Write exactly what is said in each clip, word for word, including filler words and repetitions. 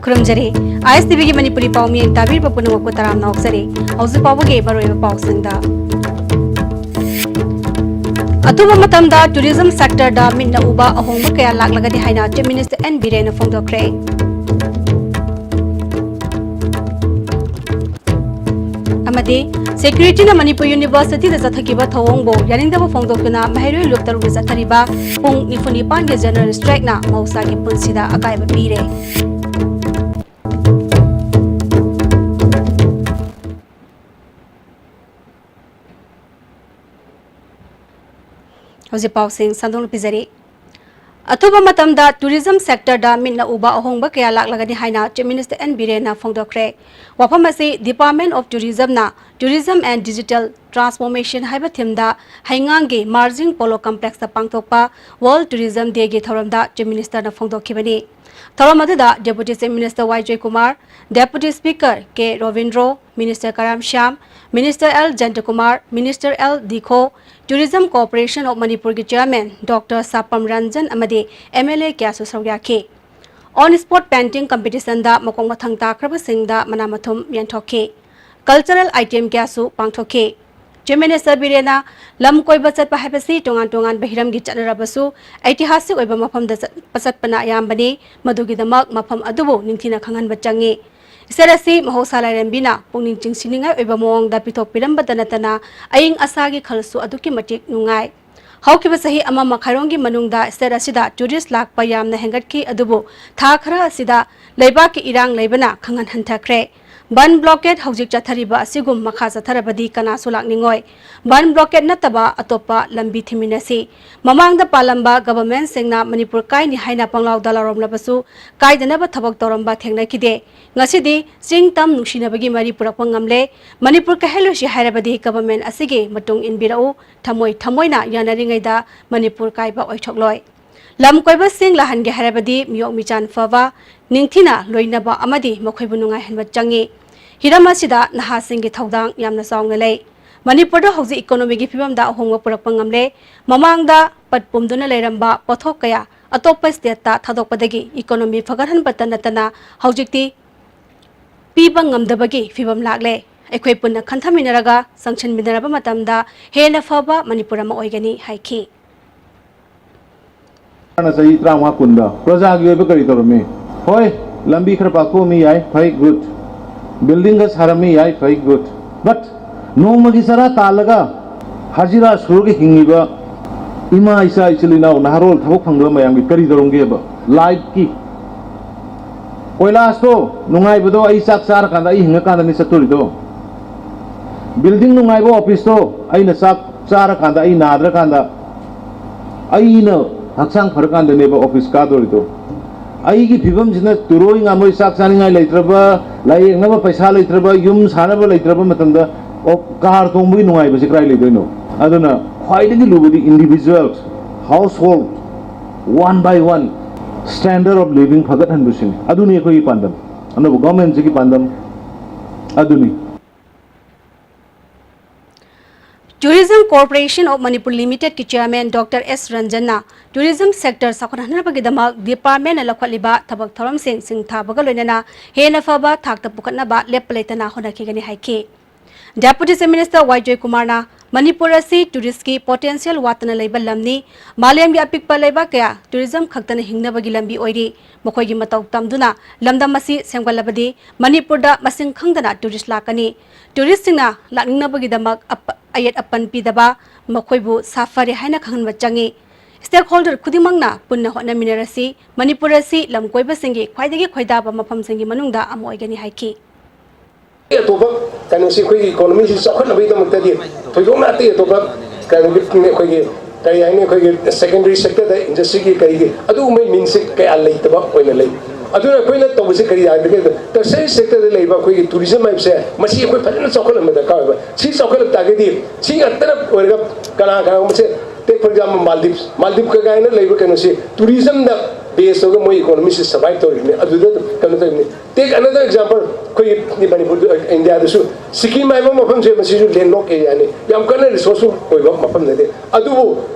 ꯈꯨꯔꯨꯝꯖꯔꯤ꯫ ꯑꯥꯏ ꯑꯦꯁ T ꯚꯤꯒꯤ ꯃꯅꯤꯄꯨꯔꯤ ꯄꯥꯎꯃꯤ ꯇꯥꯕꯤꯔꯤꯕ ꯄꯨꯝꯅꯃꯛꯄꯨ ꯇꯔꯥꯝꯅ ꯑꯣꯛꯆꯔꯤ꯫ ꯍꯧꯖꯤꯛ ꯐꯥꯎꯕꯒꯤ ꯃꯔꯨꯑꯣꯏꯕ ꯄꯥꯎꯁꯤꯡꯗ꯫ ꯑꯊꯨꯕ ꯃꯇꯝꯗ tourism sectorꯗ ꯃꯤꯠꯅ ꯎꯕ ꯑꯍꯣꯡꯕ ꯀꯌꯥ ꯂꯥꯛꯂꯒꯅꯤ ꯍꯥꯏꯅ Chief Minister N ꯕꯤꯔꯦꯟꯅ ꯐꯣꯡꯗꯣꯛꯈ꯭ꯔꯦ꯫ ꯑꯃꯗꯤ securityꯅ ꯃꯅꯤꯄꯨꯔ Universityꯗ ꯆꯠꯊꯈꯤꯕ ꯊꯧꯑꯣꯡꯕꯨ ꯌꯥꯅꯤꯡꯗꯕ ꯐꯣꯡꯗꯣꯛꯇꯨꯅ ꯃꯍꯩꯔꯣꯏ ꯂꯨꯞ ꯇꯔꯨꯛꯇ ꯆꯠꯊꯔꯤꯕ ꯄꯨꯡ ꯅꯤꯐꯨ ꯅꯤꯄꯥꯟꯒꯤ general strikeꯅ ꯃꯍꯧꯁꯥꯒꯤ ꯄꯨꯟꯁꯤꯗ ꯑꯀꯥꯏꯕ ꯄꯤꯔꯦ꯫ ꯍꯧꯖꯤꯛ ꯄꯥꯎꯁꯤꯡ ꯁꯟꯗꯣꯛꯅ ꯄꯤꯖꯔꯤ꯫ ꯑꯊꯨꯕ ꯃꯇꯝꯗ tourism sectorꯗ ꯃꯤꯠꯅ ꯎꯕ ꯑꯍꯣꯡꯕ ꯀꯌꯥ ꯂꯥꯛꯂꯒꯅꯤ ꯍꯥꯏꯅ Chief Minister N ꯕꯤꯔꯦꯟꯅ ꯐꯣꯡꯗꯣꯛꯈ꯭ꯔꯦ꯫ ꯋꯥꯐꯝ ꯑꯁꯤ Department of Tourismꯅ Tourism and Digital Transformation ꯍꯥꯏꯕ themeꯗ ꯍꯩꯉꯥꯡꯒꯤ ꯃꯥꯔꯖꯤꯡ ꯄꯣꯂꯣ complexꯇ ꯄꯥꯡꯊꯣꯛꯄ World Tourism Dayꯒꯤ ꯊꯧꯔꯝꯗ Chief Ministerꯅ ꯐꯣꯡꯗꯣꯛꯈꯤꯕꯅꯤ꯫ ꯊꯧꯔꯝ ꯑꯗꯨꯗ Deputy Chief Minister Y Joykumar, Deputy Speaker K Robindro, Minister Karam Shyam, Minister L Jayantakumar, Minister L Dikho, Tourism Corporation of ꯃꯅꯤꯄꯨꯔꯒꯤ Chairman Doctor ꯁꯥꯄꯝ ꯔꯟꯖꯟ ꯑꯃꯗꯤ M L A ꯀꯌꯥꯁꯨ ꯁꯔꯨꯛ ꯌꯥꯈꯤ꯫ On spot painting competitionꯗ ꯃꯀꯣꯛ ꯃꯊꯪ ꯇꯥꯈ꯭ꯔꯕꯁꯤꯡꯗ ꯃꯅꯥ ꯃꯊꯨꯝ ꯌꯦꯟꯊꯣꯛꯈꯤ꯫ Cultural item ꯀꯌꯥꯁꯨ ꯄꯥꯡꯊꯣꯛꯈꯤ꯫ Chief Minister ꯕꯤꯔꯦꯟꯅ ꯂꯝ ꯀꯣꯏꯕ ꯆꯠꯄ ꯍꯥꯏꯕꯁꯤ ꯇꯣꯉꯥꯟ ꯇꯣꯉꯥꯟꯕ ꯍꯤꯔꯝꯒꯤ ꯆꯠꯅꯔꯕꯁꯨ ꯑꯩꯇꯤꯍꯥꯁꯤꯛ ꯑꯣꯏꯕ ꯃꯐꯝꯗ ꯆꯠꯄ ꯆꯠꯄꯅ ꯑꯌꯥꯝꯕꯅꯤ꯫ ꯃꯗꯨꯒꯤꯗꯃꯛ ꯃꯐꯝ ꯑꯗꯨꯕꯨ ꯅꯤꯡꯊꯤꯅ ꯈꯪꯍꯟꯕ ꯆꯪꯏ꯫ State ꯑꯁꯤ ꯃꯍꯧꯁꯥ ꯂꯥꯏꯔꯦꯝꯕꯤꯅ ꯄꯨꯛꯅꯤꯡ ꯆꯤꯡꯁꯤꯟꯅꯤꯡꯉꯥꯏ ꯑꯣꯏꯕ ꯃꯑꯣꯡꯗ ꯄꯤꯊꯣꯛꯄꯤꯔꯝꯕꯇ ꯅꯠꯇꯅ ꯑꯏꯪ ꯑꯁꯥꯒꯤ ꯈꯜꯁꯨ ꯑꯗꯨꯛꯀꯤ ꯃꯇꯤꯛ ꯅꯨꯡꯉꯥꯏ꯫ ꯍꯧꯈꯤꯕ ꯆꯍꯤ ꯑꯃ ꯃꯈꯥꯏꯔꯣꯝꯒꯤ ꯃꯅꯨꯡꯗ state ꯑꯁꯤꯗ tourist ꯂꯥꯛꯄ ꯌꯥꯝꯅ ꯍꯦꯟꯒꯠꯈꯤ, ꯑꯗꯨꯕꯨ ꯊꯥ ꯈꯔ ꯑꯁꯤꯗ ꯂꯩꯕꯥꯛꯀꯤ ꯏꯔꯥꯡ ꯂꯩꯕꯅ ꯈꯪꯍꯟ ꯍꯟꯊꯈ꯭ꯔꯦ꯫ Bandh blockade ꯍꯧꯖꯤꯛ ꯆꯠꯊꯔꯤꯕ ꯑꯁꯤꯒꯨꯝ ꯃꯈꯥ ꯆꯠꯊꯔꯕꯗꯤ ꯀꯅꯥꯁꯨ ꯂꯥꯛꯅꯤꯡꯉꯣꯏ꯫ Bandh blockade ꯅꯠꯇꯕ ꯑꯇꯣꯞꯄ ꯂꯝꯕꯤ ꯊꯤꯃꯤꯟꯅꯁꯤ꯫ ꯃꯃꯥꯡꯗ ꯄꯥꯜꯂꯝꯕ governmentꯁꯤꯡꯅ ꯃꯅꯤꯄꯨꯔ ꯀꯥꯏꯅꯤ ꯍꯥꯏꯅ ꯄꯪꯂꯥꯎꯗ ꯂꯥꯎꯔꯝꯂꯕꯁꯨ ꯀꯥꯏꯗꯅꯕ ꯊꯕꯛ ꯇꯧꯔꯝꯕ ꯊꯦꯡꯅꯈꯤꯗꯦ꯫ ꯉꯁꯤꯗꯤ ꯆꯤꯡ ꯇꯝ ꯅꯨꯡꯁꯤꯅꯕꯒꯤ ꯃꯔꯤ ꯄꯨꯔꯛꯄ ꯉꯝꯂꯦ꯫ ꯃꯅꯤꯄꯨꯔ ꯀꯥꯏꯍꯜꯂꯣꯏꯁꯤ ꯍꯥꯏꯔꯕꯗꯤ government ꯑꯁꯤꯒꯤ ꯃꯇꯨꯡ ꯏꯟꯕꯤꯔꯛꯎ꯫ ꯊꯃꯣꯏ ꯊꯃꯣꯏꯅ ꯌꯥꯅꯔꯤꯉꯩꯗ ꯃꯅꯤꯄꯨꯔ ꯀꯥꯏꯕ ꯑꯣꯏꯊꯣꯛꯂꯣꯏ꯫ ꯂꯝ ꯀꯣꯏꯕꯁꯤꯡ ꯂꯥꯛꯍꯟꯒꯦ ꯍꯥꯏꯔꯕꯗꯤ ꯃꯤꯑꯣꯛ ꯃꯤꯆꯥꯟ ꯐꯕ, ꯅꯤꯡꯊꯤꯅ ꯂꯣꯏꯅꯕ ꯑꯃꯗꯤ ꯃꯈꯣꯏꯕꯨ ꯅꯨꯡꯉꯥꯏꯍꯟꯕ ꯆꯪꯏ꯫ ꯍꯤꯔꯝ ꯑꯁꯤꯗ ꯅꯍꯥꯁꯤꯡꯒꯤ ꯊꯧꯗꯥꯡ ꯌꯥꯝꯅ ꯆꯥꯎꯅ ꯂꯩ꯫ ꯃꯅꯤꯄꯨꯔꯗ ꯍꯧꯖꯤꯛ economyꯒꯤ ꯐꯤꯕꯝꯗ ꯑꯍꯣꯡꯕ ꯄꯨꯔꯛꯄ ꯉꯝꯂꯦ꯫ ꯃꯃꯥꯡꯗ ꯄꯠ ꯄꯨꯝꯗꯨꯅ ꯂꯩꯔꯝꯕ ꯄꯣꯠꯊꯣꯛ ꯀꯌꯥ ꯑꯇꯣꯞꯄ ꯁ꯭ꯇꯦꯠꯇ ꯊꯥꯗꯣꯛꯄꯗꯒꯤ ꯏꯀꯣꯅꯣꯃꯤ ꯐꯒꯠꯍꯟꯕꯇ ꯅꯠꯇꯅ ꯍꯧꯖꯤꯛꯇꯤ ꯄꯤꯕ ꯉꯝꯗꯕꯒꯤ ꯐꯤꯕꯝ ꯂꯥꯛꯂꯦ꯫ ꯑꯩꯈꯣꯏ ꯄꯨꯟꯅ ꯈꯟꯊꯃꯤꯟꯅꯔꯒ ꯆꯪꯁꯤꯟꯃꯤꯟꯅꯔꯕ ꯃꯇꯝꯗ ꯍꯦꯟꯅ ꯐꯕ ꯃꯅꯤꯄꯨꯔ ꯑꯃ ꯑꯣꯏꯒꯅꯤ ꯍꯥꯏꯈꯤ꯫ ꯅ ꯆꯍꯤ ꯇꯔꯥꯃꯉꯥ ꯀꯨꯟꯗ ꯄ꯭ꯔꯖꯥꯒꯤ ꯑꯣꯏꯕ ꯀꯔꯤ ꯇꯧꯔꯝꯃꯤ? ꯍꯣꯏ, ꯂꯝꯕꯤ ꯈꯔ ꯄꯥꯛꯊꯣꯛꯑꯝꯃꯤ, ꯌꯥꯏ, ꯐꯩ, ꯒꯨꯗ꯫ ꯕꯤꯜꯗꯤꯡꯒ ꯁꯥꯔꯝꯃꯤ, ꯌꯥꯏ, ꯐꯩ, ꯒꯨꯗ꯫ ꯕꯠ ꯅꯣꯡꯃꯒꯤ ꯆꯔꯥ ꯇꯥꯜꯂꯒ ꯍꯖꯤꯔꯥ ꯁꯨꯔꯒ ꯍꯤꯡꯉꯤꯕ ꯏꯃꯥ, ꯏꯆꯥ, ꯏꯆꯤꯜ ꯏꯅꯥꯎ, ꯅꯍꯥꯔꯣꯜ, ꯊꯕꯛ ꯐꯪꯗꯕ ꯃꯌꯥꯝꯒꯤ ꯀꯔꯤ ꯇꯧꯔꯝꯒꯦꯕ? ꯂꯥꯏꯐꯀꯤ ꯀꯣꯏꯂꯥꯁꯇꯣ ꯅꯨꯡꯉꯥꯏꯕꯗꯣ ꯑꯩ ꯆꯥꯛ ꯆꯥꯔꯀꯥꯟꯗ, ꯑꯩ ꯍꯤꯡꯉꯀꯥꯟꯗꯅꯤ ꯆꯠꯇꯣꯔꯤꯗꯣ꯫ ꯕꯤꯜꯗꯤꯡ ꯅꯨꯡꯉꯥꯏꯕ ꯑꯣꯐꯤꯁꯇꯣ ꯑꯩꯅ ꯆꯥꯛ ꯆꯥꯔꯀꯥꯟꯗ, ꯑꯩ ꯅꯥꯗ꯭ꯔꯀꯥꯟꯗ, ꯑꯩꯅ ꯍꯛꯆꯥꯡ ꯐꯔꯀꯥꯟꯗꯅꯦꯕ ꯑꯣꯐꯤꯁ ꯀꯥꯗꯣꯔꯤꯗꯣ꯫ ꯑꯩꯒꯤ ꯐꯤꯕꯝꯁꯤꯅ ꯇꯨꯔꯣꯏ ꯉꯥꯃꯣꯏ, ꯆꯥꯛ ꯆꯥꯅꯤꯡꯉꯥꯏ ꯂꯩꯇ꯭ꯔꯕ, ꯂꯥꯏꯌꯦꯡꯅꯕ ꯄꯩꯁꯥ ꯂꯩꯇ꯭ꯔꯕ, ꯌꯨꯝ ꯁꯥꯅꯕ ꯂꯩꯇ꯭ꯔꯕ ꯃꯇꯝꯗ, ꯑꯣ, ꯀꯥꯔ ꯇꯣꯡꯕꯒꯤ ꯅꯨꯡꯉꯥꯏꯕꯁꯤ ꯀꯗꯥꯏ ꯂꯩꯗꯣꯏꯅꯣ? ꯑꯗꯨꯅ ꯈ꯭ꯋꯥꯏꯗꯒꯤ ꯂꯨꯕꯗꯤ individual, household, one by one standard of living ꯐꯒꯠꯍꯟꯕꯁꯤꯅꯤ꯫ ꯑꯗꯨꯅꯤ ꯑꯩꯈꯣꯏꯒꯤ ꯄꯥꯟꯗꯝ, ꯑꯅꯧꯕ ꯒꯚꯔꯟꯃꯦꯟꯠꯁꯤꯒꯤ ꯄꯥꯟꯗꯝ ꯑꯗꯨꯅꯤ꯫ Tourism Corporation of Manipur Limitedꯀꯤ chairman Doctor S ꯔꯟꯖꯟꯅ tourism sector ꯆꯥꯎꯈꯠꯍꯟꯅꯕꯒꯤꯗꯃꯛ departmentꯅ ꯂꯧꯈꯠꯂꯤꯕ ꯊꯕꯛ ꯊꯧꯔꯝꯁꯤꯡ ꯁꯤꯡꯊꯥꯕꯒ ꯂꯣꯏꯅꯅ ꯍꯦꯟꯅ ꯐꯕ ꯊꯥꯛꯇ ꯄꯨꯈꯠꯅꯕ ꯂꯦꯞꯄ ꯂꯩꯇꯅ ꯍꯣꯠꯅꯈꯤꯒꯅꯤ ꯍꯥꯏꯈꯤ꯫ Deputy Chief Minister ꯋꯥꯏ ꯖꯣꯏꯀꯨꯃꯥꯔꯅ ꯃꯅꯤꯄꯨꯔ ꯑꯁꯤ tourismꯀꯤ potential ꯋꯥꯠꯇꯅ ꯂꯩꯕ ꯂꯝꯅꯤ, ꯃꯥꯂꯦꯝꯒꯤ ꯑꯄꯤꯛꯄ ꯂꯩꯕꯥꯛ ꯀꯌꯥ tourism ꯈꯛꯇꯅ ꯍꯤꯡꯅꯕꯒꯤ ꯂꯝꯕꯤ ꯑꯣꯏꯔꯤ, ꯃꯈꯣꯏꯒꯤ ꯃꯇꯧ ꯇꯝꯗꯨꯅ ꯂꯝꯗꯝ ꯑꯁꯤ ꯁꯦꯝꯒꯠꯂꯕꯗꯤ ꯃꯅꯤꯄꯨꯔꯗ ꯃꯁꯤꯡ ꯈꯪꯗꯅ tourist ꯂꯥꯛꯀꯅꯤ꯫ Touristꯁꯤꯡꯅ ꯂꯥꯛꯅꯤꯡꯅꯕꯒꯤꯗꯃꯛ ꯑꯄ-, ꯑꯌꯦꯠ ꯑꯄꯟ ꯄꯤꯗꯕ, ꯃꯈꯣꯏꯕꯨ ꯁꯥꯐꯔꯦ ꯍꯥꯏꯅ ꯈꯪꯍꯟꯕ ꯆꯪꯏ꯫ Stakeholder ꯈꯨꯗꯤꯡꯃꯛꯅ ꯄꯨꯟꯅ ꯍꯣꯠꯅꯃꯤꯟꯅꯔꯁꯤ, ꯃꯅꯤꯄꯨꯔ ꯑꯁꯤ ꯂꯝ ꯀꯣꯏꯕꯁꯤꯡꯒꯤ ꯈ꯭ꯋꯥꯏꯗꯒꯤ ꯈꯣꯏꯗꯥꯕ ꯃꯐꯝꯁꯤꯡꯒꯤ ꯃꯅꯨꯡꯗ ꯑꯃ ꯑꯣꯏꯒꯅꯤ ꯍꯥꯏꯈꯤ꯫ ꯑꯇꯣꯞꯄ ꯀꯩꯅꯣꯁꯤ ꯑꯩꯈꯣꯏꯒꯤ economyꯁꯤ ꯆꯥꯎꯈꯠꯅꯕꯒꯤꯗꯃꯛꯇꯗꯤ ꯊꯣꯏꯗꯣꯛꯅ ꯑꯇꯩ ꯑꯇꯣꯞꯄ ꯀꯩꯅꯣꯒꯤ ꯑꯩꯈꯣꯏꯒꯤ ꯀꯔꯤ ꯍꯥꯏꯅꯤ, ꯑꯩꯈꯣꯏꯒꯤ secondary sectorꯗ industryꯒꯤ ꯀꯔꯤꯒꯤ ꯑꯗꯨꯒꯨꯝꯕ meansꯁꯤ ꯀꯌꯥ ꯂꯩꯇꯕ ꯑꯣꯏꯅ ꯂꯩ꯫ ꯑꯗꯨꯅ ꯑꯩꯈꯣꯏꯅ ꯇꯧꯕꯁꯤ ꯀꯔꯤ ꯍꯥꯏꯕꯗ tertiary sectorꯗ ꯂꯩꯕ ꯑꯩꯈꯣꯏꯒꯤ tourism ꯍꯥꯏꯕꯁꯦ ꯃꯁꯤ ꯑꯩꯈꯣꯏ ꯐꯖꯅ ꯆꯥꯎꯈꯠꯍꯟꯕ ꯗꯔꯀꯥꯔ ꯑꯣꯏꯕ꯫ ꯁꯤ ꯆꯥꯎꯈꯠꯂꯛ ꯇꯥꯔꯒꯗꯤ ꯁꯤ ꯉꯥꯛꯇꯅ ꯑꯣꯏꯔꯒ ꯀꯅꯥ ꯀꯅꯥꯒꯨꯝꯕꯁꯦ take for example Maldives, Maldives ꯀ ꯀꯥꯏꯅ ꯂꯩꯕ ꯀꯩꯅꯣꯁꯤ tourismꯗ ꯕꯦꯁ ꯇꯧꯔꯒ ꯃꯣꯏ ꯏꯀꯣꯅꯣꯃꯤꯁꯤ ꯁꯔꯚꯥꯏꯚ ꯇꯧꯔꯤꯕꯅꯤ꯫ ꯑꯗꯨꯗ ꯀꯩꯅꯣ ꯇꯧꯔꯤꯕꯅꯤ꯫ Take another example, ꯑꯩꯈꯣꯏꯒꯤ ꯃꯅꯤꯄꯨꯔ, ꯏꯟꯗꯤꯌꯥꯗꯁꯨ ꯁꯤꯛꯀꯤꯝ ꯍꯥꯏꯕ ꯃꯐꯝꯁꯦ, ꯃꯁꯤꯁꯨ ꯂꯦꯟꯂꯣꯛ ꯑꯦꯔꯤꯌꯥꯅꯤ, ꯌꯥꯝ ꯀꯟꯅ ꯔꯤꯁꯣꯔꯁꯁꯨ ꯑꯣꯏꯕ ꯃꯐꯝ ꯅꯠꯇꯦ꯫ ꯑꯗꯨꯕꯨ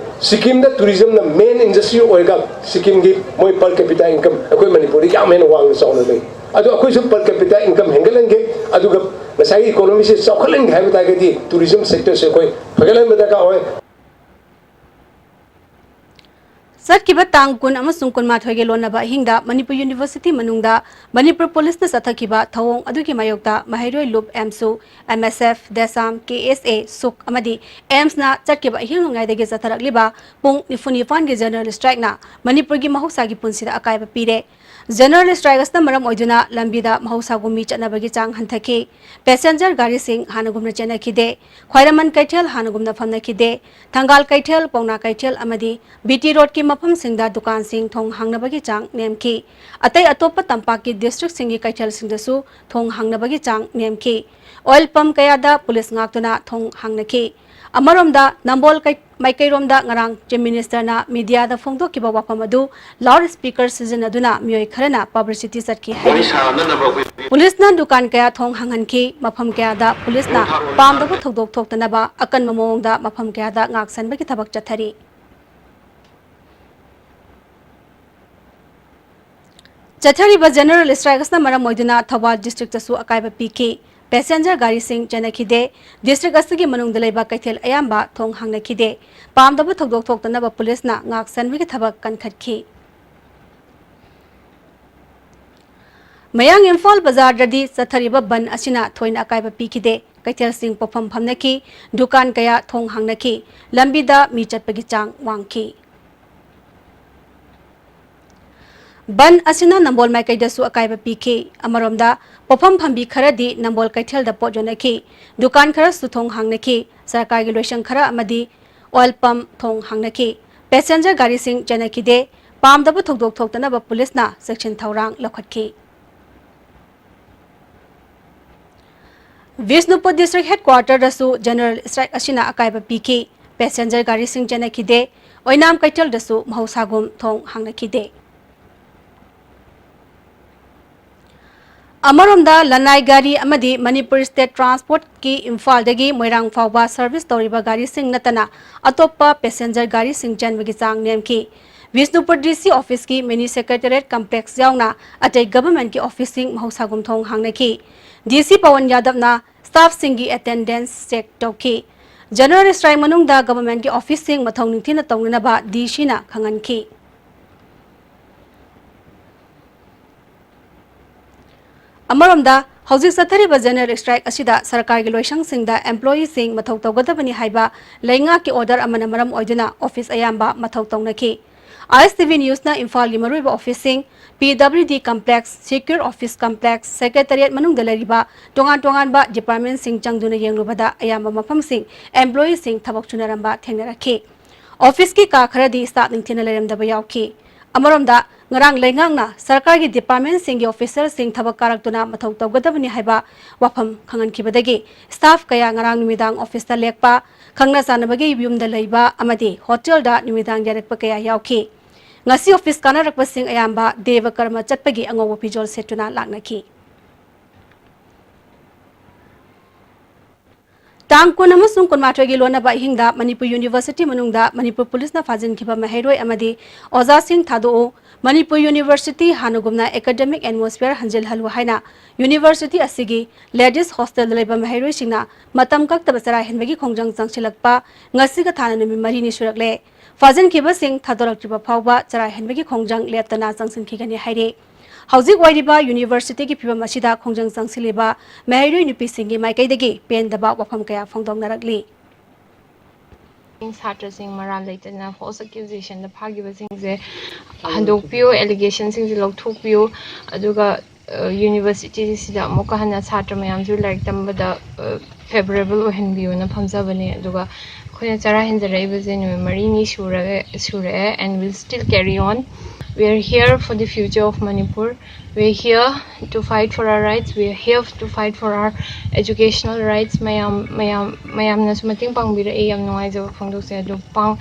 ꯁꯤꯛꯀꯤꯝꯗ ꯇꯨꯔꯤꯖꯝꯅ ꯃꯦꯟ ꯏꯟꯗꯁꯇ꯭ꯔꯤ ꯑꯣꯏꯔꯒ ꯁꯤꯛꯀꯤꯝꯒꯤ ꯃꯣꯏ ꯄꯔ ꯀꯦꯄꯤꯇꯥ ꯏꯟꯀꯝ ꯑꯩꯈꯣꯏ ꯃꯅꯤꯄꯨꯔꯗ ꯌꯥꯝ ꯍꯦꯟꯅ ꯋꯥꯡꯅ ꯆꯥꯎꯅ ꯂꯩ꯫ ꯑꯗꯣ ꯑꯩꯈꯣꯏꯁꯨ ꯄꯔ ꯀꯦꯄꯤꯇꯥ ꯏꯟꯀꯝ ꯍꯦꯟꯒꯠꯍꯟꯒꯦ, ꯑꯗꯨꯒ ꯉꯁꯥꯏꯒꯤ ꯏꯀꯣꯅꯣꯃꯤꯁꯦ ꯆꯥꯎꯈꯠꯍꯟꯒꯦ ꯍꯥꯏꯕ ꯇꯥꯔꯒꯗꯤ ꯇꯨꯔꯤꯖꯝ ꯁꯦꯛꯇꯔꯁꯦ ꯑꯩꯈꯣꯏ ꯐꯒꯠꯍꯟꯕ ꯗꯔꯀꯥꯔ ꯑꯣꯏ꯫ ꯆꯠꯈꯤꯕ ꯇꯥꯡ ꯀꯨꯟ ꯑꯃꯁꯨꯡ ꯀꯨꯟꯃꯥꯊꯣꯏꯒꯤ ꯂꯣꯟꯅꯕ ꯑꯍꯤꯡꯗ ꯃꯅꯤꯄꯨꯔ ꯌꯨꯅꯤꯚꯔꯁꯤꯇꯤ ꯃꯅꯨꯡꯗ ꯃꯅꯤꯄꯨꯔ ꯄꯨꯂꯤꯁꯅ ꯆꯠꯊꯈꯤꯕ ꯊꯧꯑꯣꯡ ꯑꯗꯨꯒꯤ ꯃꯥꯌꯣꯛꯇ ꯃꯍꯩꯔꯣꯏ ꯂꯨꯞ ꯑꯦꯝꯁꯨ, ꯑꯦꯝ ꯑꯦꯁ ꯑꯦꯐ, ꯗꯦꯁꯥꯝ, ꯀꯦ ꯑꯦꯁ ꯑꯦ, ꯁꯨꯛ ꯑꯃꯗꯤ ꯑꯦꯝꯁꯅ ꯆꯠꯈꯤꯕ ꯑꯍꯤꯡ ꯅꯣꯡꯌꯥꯏꯗꯒꯤ ꯆꯠꯊꯔꯛꯂꯤꯕ ꯄꯨꯡ ꯅꯤꯐꯨ ꯅꯤꯄꯥꯟꯒꯤ ꯖꯦꯅꯔꯦꯜ ꯁ꯭ꯇ꯭ꯔꯥꯏꯛꯅ ꯃꯅꯤꯄꯨꯔꯒꯤ ꯃꯍꯧꯁꯥꯒꯤ ꯄꯨꯟꯁꯤꯗ ꯑꯀꯥꯏꯕ ꯄꯤꯔꯦ꯫ ꯖꯦꯅꯔꯦꯜ ꯁ꯭ꯇ꯭ꯔꯥꯏꯛ ꯑꯁꯤꯅ ꯃꯔꯝ ꯑꯣꯏꯗꯨꯅ ꯂꯝꯕꯤꯗ ꯃꯍꯧꯁꯥꯒꯨꯝ ꯃꯤ ꯆꯠꯅꯕꯒꯤ ꯆꯥꯡ ꯍꯟꯊꯈꯤ꯫ ꯄꯦꯁꯦꯟꯖꯔ ꯒꯥꯔꯤꯁꯤꯡ ꯍꯥꯟꯅꯒꯨꯝꯅ ꯆꯦꯟꯅꯈꯤꯗꯦ꯫ ꯈ꯭ꯋꯥꯏꯔꯝꯕꯟ ꯀꯩꯊꯦꯜ ꯍꯥꯟꯅꯒꯨꯝꯅ ꯐꯝꯅꯈꯤꯗꯦ꯫ ꯊꯪꯒꯥꯜ ꯀꯩꯊꯦꯜ, ꯄꯥꯎꯅꯥ ꯀꯩꯊꯦꯜ ꯑꯃꯗꯤ ꯕꯤ ꯇꯤ ꯔꯣꯗꯀꯤ ꯃꯐꯝꯁꯤꯡꯗ ꯗꯨꯀꯥꯟꯁꯤꯡ ꯊꯣꯡ ꯍꯥꯡꯅꯕꯒꯤ ꯆꯥꯡ ꯅꯦꯝꯈꯤ꯫ ꯑꯇꯩ ꯑꯇꯣꯞꯄ ꯇꯝꯄꯥꯛꯀꯤ ꯗꯤꯁꯇ꯭ꯔꯤꯛꯁꯤꯡꯒꯤ ꯀꯩꯊꯦꯜꯁꯤꯡꯗꯁꯨ ꯊꯣꯡ ꯍꯥꯡꯅꯕꯒꯤ ꯆꯥꯡ ꯅꯦꯝꯈꯤ꯫ ꯑꯣꯏꯜ ꯄꯝ ꯀꯌꯥꯗ ꯄꯨꯂꯤꯁ ꯉꯥꯛꯇꯨꯅ ꯊꯣꯡ ꯍꯥꯡꯅꯈꯤ꯫ ꯑꯃꯔꯣꯝꯗ, ꯅꯝꯕꯣꯜ ꯀꯩ-, ꯃꯥꯏꯀꯩꯔꯣꯝꯗ ꯉꯔꯥꯡ ꯆꯤꯐ ꯃꯤꯅꯤꯁꯇꯔꯅ ꯃꯤꯗꯤꯌꯥꯗ ꯐꯣꯡꯗꯣꯛꯈꯤꯕ ꯋꯥꯐꯝ ꯑꯗꯨ ꯂꯥꯎꯗ ꯁ꯭ꯄꯤꯀꯔ ꯁꯤꯖꯤꯟꯅꯗꯨꯅ ꯃꯤꯑꯣꯏ ꯈꯔꯅ ꯄꯕ꯭ꯂꯤꯁꯤꯇꯤ ꯆꯠꯈꯤ ꯍꯥꯏꯔꯤ꯫ ꯄꯨꯂꯤꯁꯅ ꯗꯨꯀꯥꯟ ꯀꯌꯥ ꯊꯣꯡ ꯍꯥꯡꯍꯟꯈꯤ꯫ ꯃꯐꯝ ꯀꯌꯥꯗ ꯄꯨꯂꯤꯁꯅ ꯄꯥꯝꯗꯕ ꯊꯧꯗꯣꯛ ꯊꯣꯛꯇꯅꯕ ꯑꯀꯟꯕ ꯃꯑꯣꯡꯗ ꯃꯐꯝ ꯀꯌꯥꯗ ꯉꯥꯛꯁꯦꯟꯕꯒꯤ ꯊꯕꯛ ꯆꯠꯊꯔꯤ꯫ ꯆꯠꯊꯔꯤꯕ ꯖꯦꯅꯔꯦꯜ ꯁ꯭ꯇ꯭ꯔꯥꯏꯛ ꯑꯁꯤꯅ ꯃꯔꯝ ꯑꯣꯏꯗꯨꯅ ꯊꯧꯕꯥꯜ ꯗꯤꯁꯇ꯭ꯔꯤꯛꯇꯁꯨ ꯑꯀꯥꯏꯕ ꯄꯤꯈꯤ꯫ ꯄꯦꯁꯦꯟꯖꯔ ꯒꯥꯔꯤꯁꯤꯡ ꯆꯦꯟꯅꯈꯤꯗꯦ꯫ ꯗꯤꯁꯇ꯭ꯔꯤꯛ ꯑꯁꯤꯒꯤ ꯃꯅꯨꯡꯗ ꯂꯩꯕ ꯀꯩꯊꯦꯜ ꯑꯌꯥꯝꯕ ꯊꯣꯡ ꯍꯥꯡꯅꯈꯤꯗꯦ꯫ ꯄꯥꯝꯗꯕ ꯊꯧꯗꯣꯛ ꯊꯣꯛꯇꯅꯕ ꯄꯨꯂꯤꯁꯅ ꯉꯥꯛ ꯁꯦꯟꯕꯒꯤ ꯊꯕꯛ ꯀꯟꯈꯠꯈꯤ꯫ ꯃꯌꯥꯡ ꯏꯝꯐꯥꯜ ꯕꯖꯥꯔꯗꯗꯤ ꯆꯠꯊꯔꯤꯕ ꯕꯟ ꯑꯁꯤꯅ ꯊꯣꯏꯅ ꯑꯀꯥꯏꯕ ꯄꯤꯈꯤꯗꯦ꯫ ꯀꯩꯊꯦꯜꯁꯤꯡ ꯄꯣꯠꯐꯝ ꯐꯝꯅꯈꯤ, ꯗꯨꯀꯥꯟ ꯀꯌꯥ ꯊꯣꯡ ꯍꯥꯡꯅꯈꯤ, ꯂꯝꯕꯤꯗ ꯃꯤ ꯆꯠꯄꯒꯤ ꯆꯥꯡ ꯋꯥꯡꯈꯤ꯫ ꯕꯟ ꯑꯁꯤꯅ ꯅꯝꯕꯣꯜ ꯃꯥꯏꯀꯩꯗꯁꯨ ꯑꯀꯥꯏꯕ ꯄꯤꯈꯤ꯫ ꯑꯃꯔꯣꯝꯗ, ꯄꯣꯠꯐꯝ ꯐꯝꯕꯤ ꯈꯔꯗꯤ ꯅꯝꯕꯣꯜ ꯀꯩꯊꯦꯜꯗ ꯄꯣꯠ ꯌꯣꯟꯅꯈꯤ, ꯗꯨꯀꯥꯟ ꯈꯔꯁꯨ ꯊꯣꯡ ꯍꯥꯡꯅꯈꯤ, ꯁꯔꯀꯥꯔꯒꯤ ꯂꯣꯏꯁꯪ ꯈꯔ ꯑꯃꯗꯤ ꯑꯣꯏꯜ ꯄꯝ ꯊꯣꯡ ꯍꯥꯡꯅꯈꯤ꯫ ꯄꯦꯁꯦꯟꯖꯔ ꯒꯥꯔꯤꯁꯤꯡ ꯆꯦꯟꯅꯈꯤꯗꯦ꯫ ꯄꯥꯝꯗꯕ ꯊꯧꯗꯣꯛ ꯊꯣꯛꯇꯅꯕ ꯄꯨꯂꯤꯁꯅ ꯆꯦꯛꯁꯤꯟ ꯊꯧꯔꯥꯡ ꯂꯧꯈꯠꯈꯤ꯫ ꯕꯤꯁꯅꯨꯄꯨꯔ ꯗꯤꯁꯇ꯭ꯔꯤꯛ ꯍꯦꯗꯀ꯭ꯋꯥꯇꯔꯗꯁꯨ ꯖꯦꯅꯔꯦꯜ ꯁ꯭ꯇ꯭ꯔꯥꯏꯛ ꯑꯁꯤꯅ ꯑꯀꯥꯏꯕ ꯄꯤꯈꯤ꯫ ꯄꯦꯁꯦꯟꯖꯔ ꯒꯥꯔꯤꯁꯤꯡ ꯆꯦꯟꯅꯈꯤꯗꯦ꯫ ꯑꯣꯏꯅꯥꯝ ꯀꯩꯊꯦꯜꯗꯁꯨ ꯃꯍꯧꯁꯥꯒꯨꯝ ꯊꯣꯡ ꯍꯥꯡꯅꯈꯤꯗꯦ꯫ ꯑꯃꯔꯣꯝꯗ, ꯂꯅꯥꯏ ꯒꯥꯔꯤ ꯑꯃꯗꯤ ꯃꯅꯤꯄꯨꯔ ꯁ꯭ꯇꯦꯠ ꯇ꯭ꯔꯥꯟꯁꯄꯣꯔꯠꯀꯤ ꯏꯝꯐꯥꯜꯗꯒꯤ ꯃꯣꯏꯔꯥꯡ ꯐꯥꯎꯕ ꯁꯔꯚꯤꯁ ꯇꯧꯔꯤꯕ ꯒꯥꯔꯤꯁꯤꯡ ꯅꯠꯇꯅ ꯑꯇꯣꯞꯄ ꯄꯦꯁꯦꯟꯖꯔ ꯒꯥꯔꯤꯁꯤꯡ ꯆꯦꯟꯕꯒꯤ ꯆꯥꯡ ꯅꯦꯝꯈꯤ꯫ ꯕꯤꯁꯅꯨꯄꯨꯔ ꯗꯤ ꯁꯤ ꯑꯣꯐꯤꯁꯀꯤ ꯃꯤꯅꯤ ꯁꯦꯀ꯭ꯔꯦꯇꯦꯔꯤꯌꯦꯠ ꯀꯝꯄ꯭ꯂꯦꯛꯁ ꯌꯥꯎꯅ ꯑꯇꯩ ꯒꯚꯔꯟꯃꯦꯟꯠꯀꯤ ꯑꯣꯐꯤꯁꯁꯤꯡ ꯃꯍꯧꯁꯥꯒꯨꯝ ꯊꯣꯡ ꯍꯥꯡꯅꯈꯤ꯫ ꯗꯤ ꯁꯤ ꯄꯋꯟ ꯌꯥꯗꯕꯅ ꯁ꯭ꯇꯥꯐꯁꯤꯡꯒꯤ ꯑꯦꯇꯦꯟꯗꯦꯟꯁ ꯆꯦꯛ ꯇꯧꯈꯤ꯫ ꯖꯦꯅꯔꯦꯜ ꯁ꯭ꯇ꯭ꯔꯥꯏꯛ ꯃꯅꯨꯡꯗ ꯒꯚꯔꯟꯃꯦꯟꯠꯀꯤ ꯑꯣꯐꯤꯁꯁꯤꯡ ꯃꯊꯧ ꯅꯤꯡꯊꯤꯅ ꯇꯧꯅꯅꯕ ꯗꯤ ꯁꯤꯅ ꯈꯪꯍꯟꯈꯤ꯫ ꯑꯃꯔꯣꯝꯗ, ꯍꯧꯖꯤꯛ ꯆꯠꯊꯔꯤꯕ ꯖꯦꯅꯔꯦꯜ ꯁ꯭ꯇ꯭ꯔꯥꯏꯛ ꯑꯁꯤꯗ ꯁꯔꯀꯥꯔꯒꯤ ꯂꯣꯏꯁꯪꯁꯤꯡꯗ ꯑꯦꯝꯄ꯭ꯂꯣꯌꯤꯁꯤꯡ ꯃꯊꯧ ꯇꯧꯒꯗꯕꯅꯤ ꯍꯥꯏꯕ ꯂꯩꯉꯥꯛꯀꯤ ꯑꯣꯔꯗꯔ ꯑꯃꯅ ꯃꯔꯝ ꯑꯣꯏꯗꯨꯅ ꯑꯣꯐꯤꯁ ꯑꯌꯥꯝꯕ ꯃꯊꯧ ꯇꯧꯅꯈꯤ꯫ ꯑꯥꯏ ꯑꯦꯁ ꯇꯤ ꯚꯤ ꯅ꯭ꯌꯨꯁꯅ ꯏꯝꯐꯥꯜꯒꯤ ꯃꯔꯨꯑꯣꯏꯕ ꯑꯣꯐꯤꯁꯁꯤꯡ, ꯄꯤ ꯗꯕ꯭ꯂꯤꯎ ꯗꯤ ꯀꯝꯄ꯭ꯂꯦꯛꯁ, ꯁꯦꯀ꯭ꯌꯨꯔ ꯑꯣꯐꯤꯁ ꯀꯝꯄ꯭ꯂꯦꯛꯁ, ꯁꯦꯀ꯭ꯔꯦꯇꯦꯔꯤꯌꯦꯠ ꯃꯅꯨꯡꯗ ꯂꯩꯔꯤꯕ ꯇꯣꯉꯥꯟ ꯇꯣꯉꯥꯟꯕ ꯗꯤꯄꯥꯔꯠꯃꯦꯟꯠꯁꯤꯡ ꯆꯪꯗꯨꯅ ꯌꯦꯡꯂꯨꯕꯗ ꯑꯌꯥꯝꯕ ꯃꯐꯝꯁꯤꯡ ꯑꯦꯝꯄ꯭ꯂꯣꯌꯤꯁꯤꯡ ꯊꯕꯛ ꯁꯨꯅꯔꯝꯕ ꯊꯦꯡꯅꯔꯛꯈꯤ꯫ ꯑꯣꯐꯤꯁꯀꯤ ꯀꯥ ꯈꯔꯗꯤ ꯁ꯭ꯇꯥꯐ ꯅꯤꯡꯊꯤꯅ ꯂꯩꯔꯝꯗꯕ ꯌꯥꯎꯈꯤ꯫ ꯑꯃꯔꯣꯝꯗ, ꯉꯔꯥꯡ ꯂꯩꯉꯥꯛꯅ ꯁꯔꯀꯥꯔꯒꯤ ꯗꯤꯄꯥꯔꯠꯃꯦꯟꯠꯁꯤꯡꯒꯤ ꯑꯣꯐꯤꯁꯔꯁꯤꯡ ꯊꯕꯛ ꯀꯥꯔꯛꯇꯨꯅ ꯃꯊꯧ ꯇꯧꯒꯗꯕꯅꯤ ꯍꯥꯏꯕ ꯋꯥꯐꯝ ꯈꯪꯍꯟꯈꯤꯕꯗꯒꯤ ꯁ꯭ꯇꯥꯐ ꯀꯌꯥ ꯉꯔꯥꯡ ꯅꯨꯃꯤꯗꯥꯡ ꯑꯣꯐꯤꯁꯇ ꯂꯦꯛꯄ, ꯈꯪꯅ ꯆꯥꯟꯅꯕꯒꯤ ꯌꯨꯝꯗ ꯂꯩꯕ ꯑꯃꯗꯤ ꯍꯣꯇꯦꯜꯗ ꯅꯨꯃꯤꯗꯥꯡ ꯌꯥꯔꯛꯄ ꯀꯌꯥ ꯌꯥꯎꯈꯤ꯫ ꯉꯁꯤ ꯑꯣꯐꯤꯁ ꯀꯥꯅꯔꯛꯄꯁꯤꯡ ꯑꯌꯥꯝꯕ ꯗꯦꯕ ꯀꯔꯃ ꯆꯠꯄꯒꯤ ꯑꯉꯧꯕ ꯐꯤꯖꯣꯜ ꯁꯦꯠꯇꯨꯅ ꯂꯥꯛꯅꯈꯤ꯫ ꯇꯥꯡ ꯀꯨꯟ ꯑꯃꯁꯨꯡ ꯀꯨꯟꯃꯥꯊꯣꯏꯒꯤ ꯂꯣꯟꯅꯕ ꯑꯍꯤꯡꯗ ꯃꯅꯤꯄꯨꯔ ꯌꯨꯅꯤꯚꯔꯁꯤꯇꯤ ꯃꯅꯨꯡꯗ ꯃꯅꯤꯄꯨꯔ ꯄꯨꯂꯤꯁꯅ ꯐꯥꯖꯤꯟꯈꯤꯕ ꯃꯍꯩꯔꯣꯏ ꯑꯃꯗꯤ ꯑꯣꯖꯥꯁꯤꯡ ꯊꯥꯗꯣꯛꯎ, ꯃꯅꯤꯄꯨꯔ ꯌꯨꯅꯤꯚꯔꯁꯤꯇꯤ ꯍꯥꯟꯅꯒꯨꯝꯅ ꯑꯦꯀꯥꯗꯦꯃꯤꯛ ꯑꯦꯠꯃꯣꯁꯐꯤꯌꯔ ꯍꯟꯖꯤꯜꯍꯜꯂꯨ ꯍꯥꯏꯅ ꯌꯨꯅꯤꯚꯔꯁꯤꯇꯤ ꯑꯁꯤꯒꯤ ꯂꯦꯗꯤꯁ ꯍꯣꯁꯇꯦꯜꯗ ꯂꯩꯕ ꯃꯍꯩꯔꯣꯏꯁꯤꯡꯅ ꯃꯇꯝ ꯀꯛꯇꯕ ꯆꯔꯥ ꯍꯦꯟꯕꯒꯤ ꯈꯣꯡꯖꯪ ꯆꯪꯁꯤꯜꯂꯛꯄ ꯉꯁꯤ ꯈꯛꯇꯅ ꯅꯨꯃꯤꯠ ꯃꯔꯤꯅꯤ ꯁꯨꯔꯛꯂꯦ꯫ ꯐꯥꯖꯤꯟꯈꯤꯕꯁꯤꯡ ꯊꯥꯗꯣꯔꯛꯇ꯭ꯔꯤꯕ ꯐꯥꯎꯕ ꯆꯔꯥ ꯍꯦꯟꯕꯒꯤ ꯈꯣꯡꯖꯪ ꯂꯦꯞꯇꯅ ꯆꯪꯁꯤꯟꯈꯤꯒꯅꯤ ꯍꯥꯏꯔꯤ꯫ ꯍꯧꯖꯤꯛ ꯑꯣꯏꯔꯤꯕ ꯌꯨꯅꯤꯚꯔꯁꯤꯇꯤꯒꯤ ꯐꯤꯕꯝ ꯑꯁꯤꯗ ꯈꯣꯡꯖꯪ ꯆꯪꯁꯤꯜꯂꯤꯕ ꯃꯍꯩꯔꯣꯏ ꯅꯨꯄꯤꯁꯤꯡꯒꯤ ꯃꯥꯏꯀꯩꯗꯒꯤ ꯄꯦꯟꯗꯕ ꯋꯥꯐꯝ ꯀꯌꯥ ꯐꯣꯡꯗꯣꯛꯅꯔꯛꯂꯤ꯫ ꯁꯥꯇ꯭ꯔꯁꯤꯡ ꯃꯔꯥꯜ ꯂꯩꯇꯅ ꯐꯣꯜꯁ ꯑꯦꯀ꯭ꯌꯨꯖꯦꯁꯟꯗ ꯐꯥꯈꯤꯕꯁꯤꯡꯁꯦ ꯍꯟꯗꯣꯛꯄꯤꯌꯨ, ꯑꯦꯂꯤꯒꯦꯁꯟꯁꯤꯡꯁꯦ ꯂꯧꯊꯣꯛꯄꯤꯌꯨ, ꯑꯗꯨꯒ ꯌꯨꯅꯤꯚꯔꯁꯤꯇꯤꯁꯤꯗ ꯑꯃꯨꯛꯀ ꯍꯟꯅ ꯁꯥꯇ꯭ꯔ ꯃꯌꯥꯝꯁꯨ ꯂꯥꯏꯔꯤꯛ ꯇꯝꯕꯗ ꯐꯦꯕꯔꯦꯕꯜ ꯑꯣꯏꯍꯟꯕꯤꯌꯨꯅ ꯐꯝꯖꯕꯅꯦ꯫ ꯑꯗꯨꯒ ꯑꯩꯈꯣꯏꯅ ꯆꯔꯥ ꯍꯦꯟꯖꯔꯛꯏꯕꯁꯦ ꯅꯨꯃꯤꯠ ꯃꯔꯤꯅꯤ ꯁꯨꯔꯒ ꯁꯨꯔꯛꯑꯦ, and will still carry on. We are here for the future of Manipur. We are here to fight for our rights. We are here to fight for our educational rights. ꯃꯌꯥꯝ ꯃꯌꯥꯝ ꯃꯌꯥꯝꯅꯁꯨ ꯃꯇꯦꯡ ꯄꯥꯡꯕꯤꯔꯛꯑꯦ, ꯌꯥꯝ ꯅꯨꯡꯉꯥꯏꯖꯕ ꯐꯣꯡꯗꯣꯛꯆꯩ꯫ ꯑꯗꯨ ꯄꯥꯡ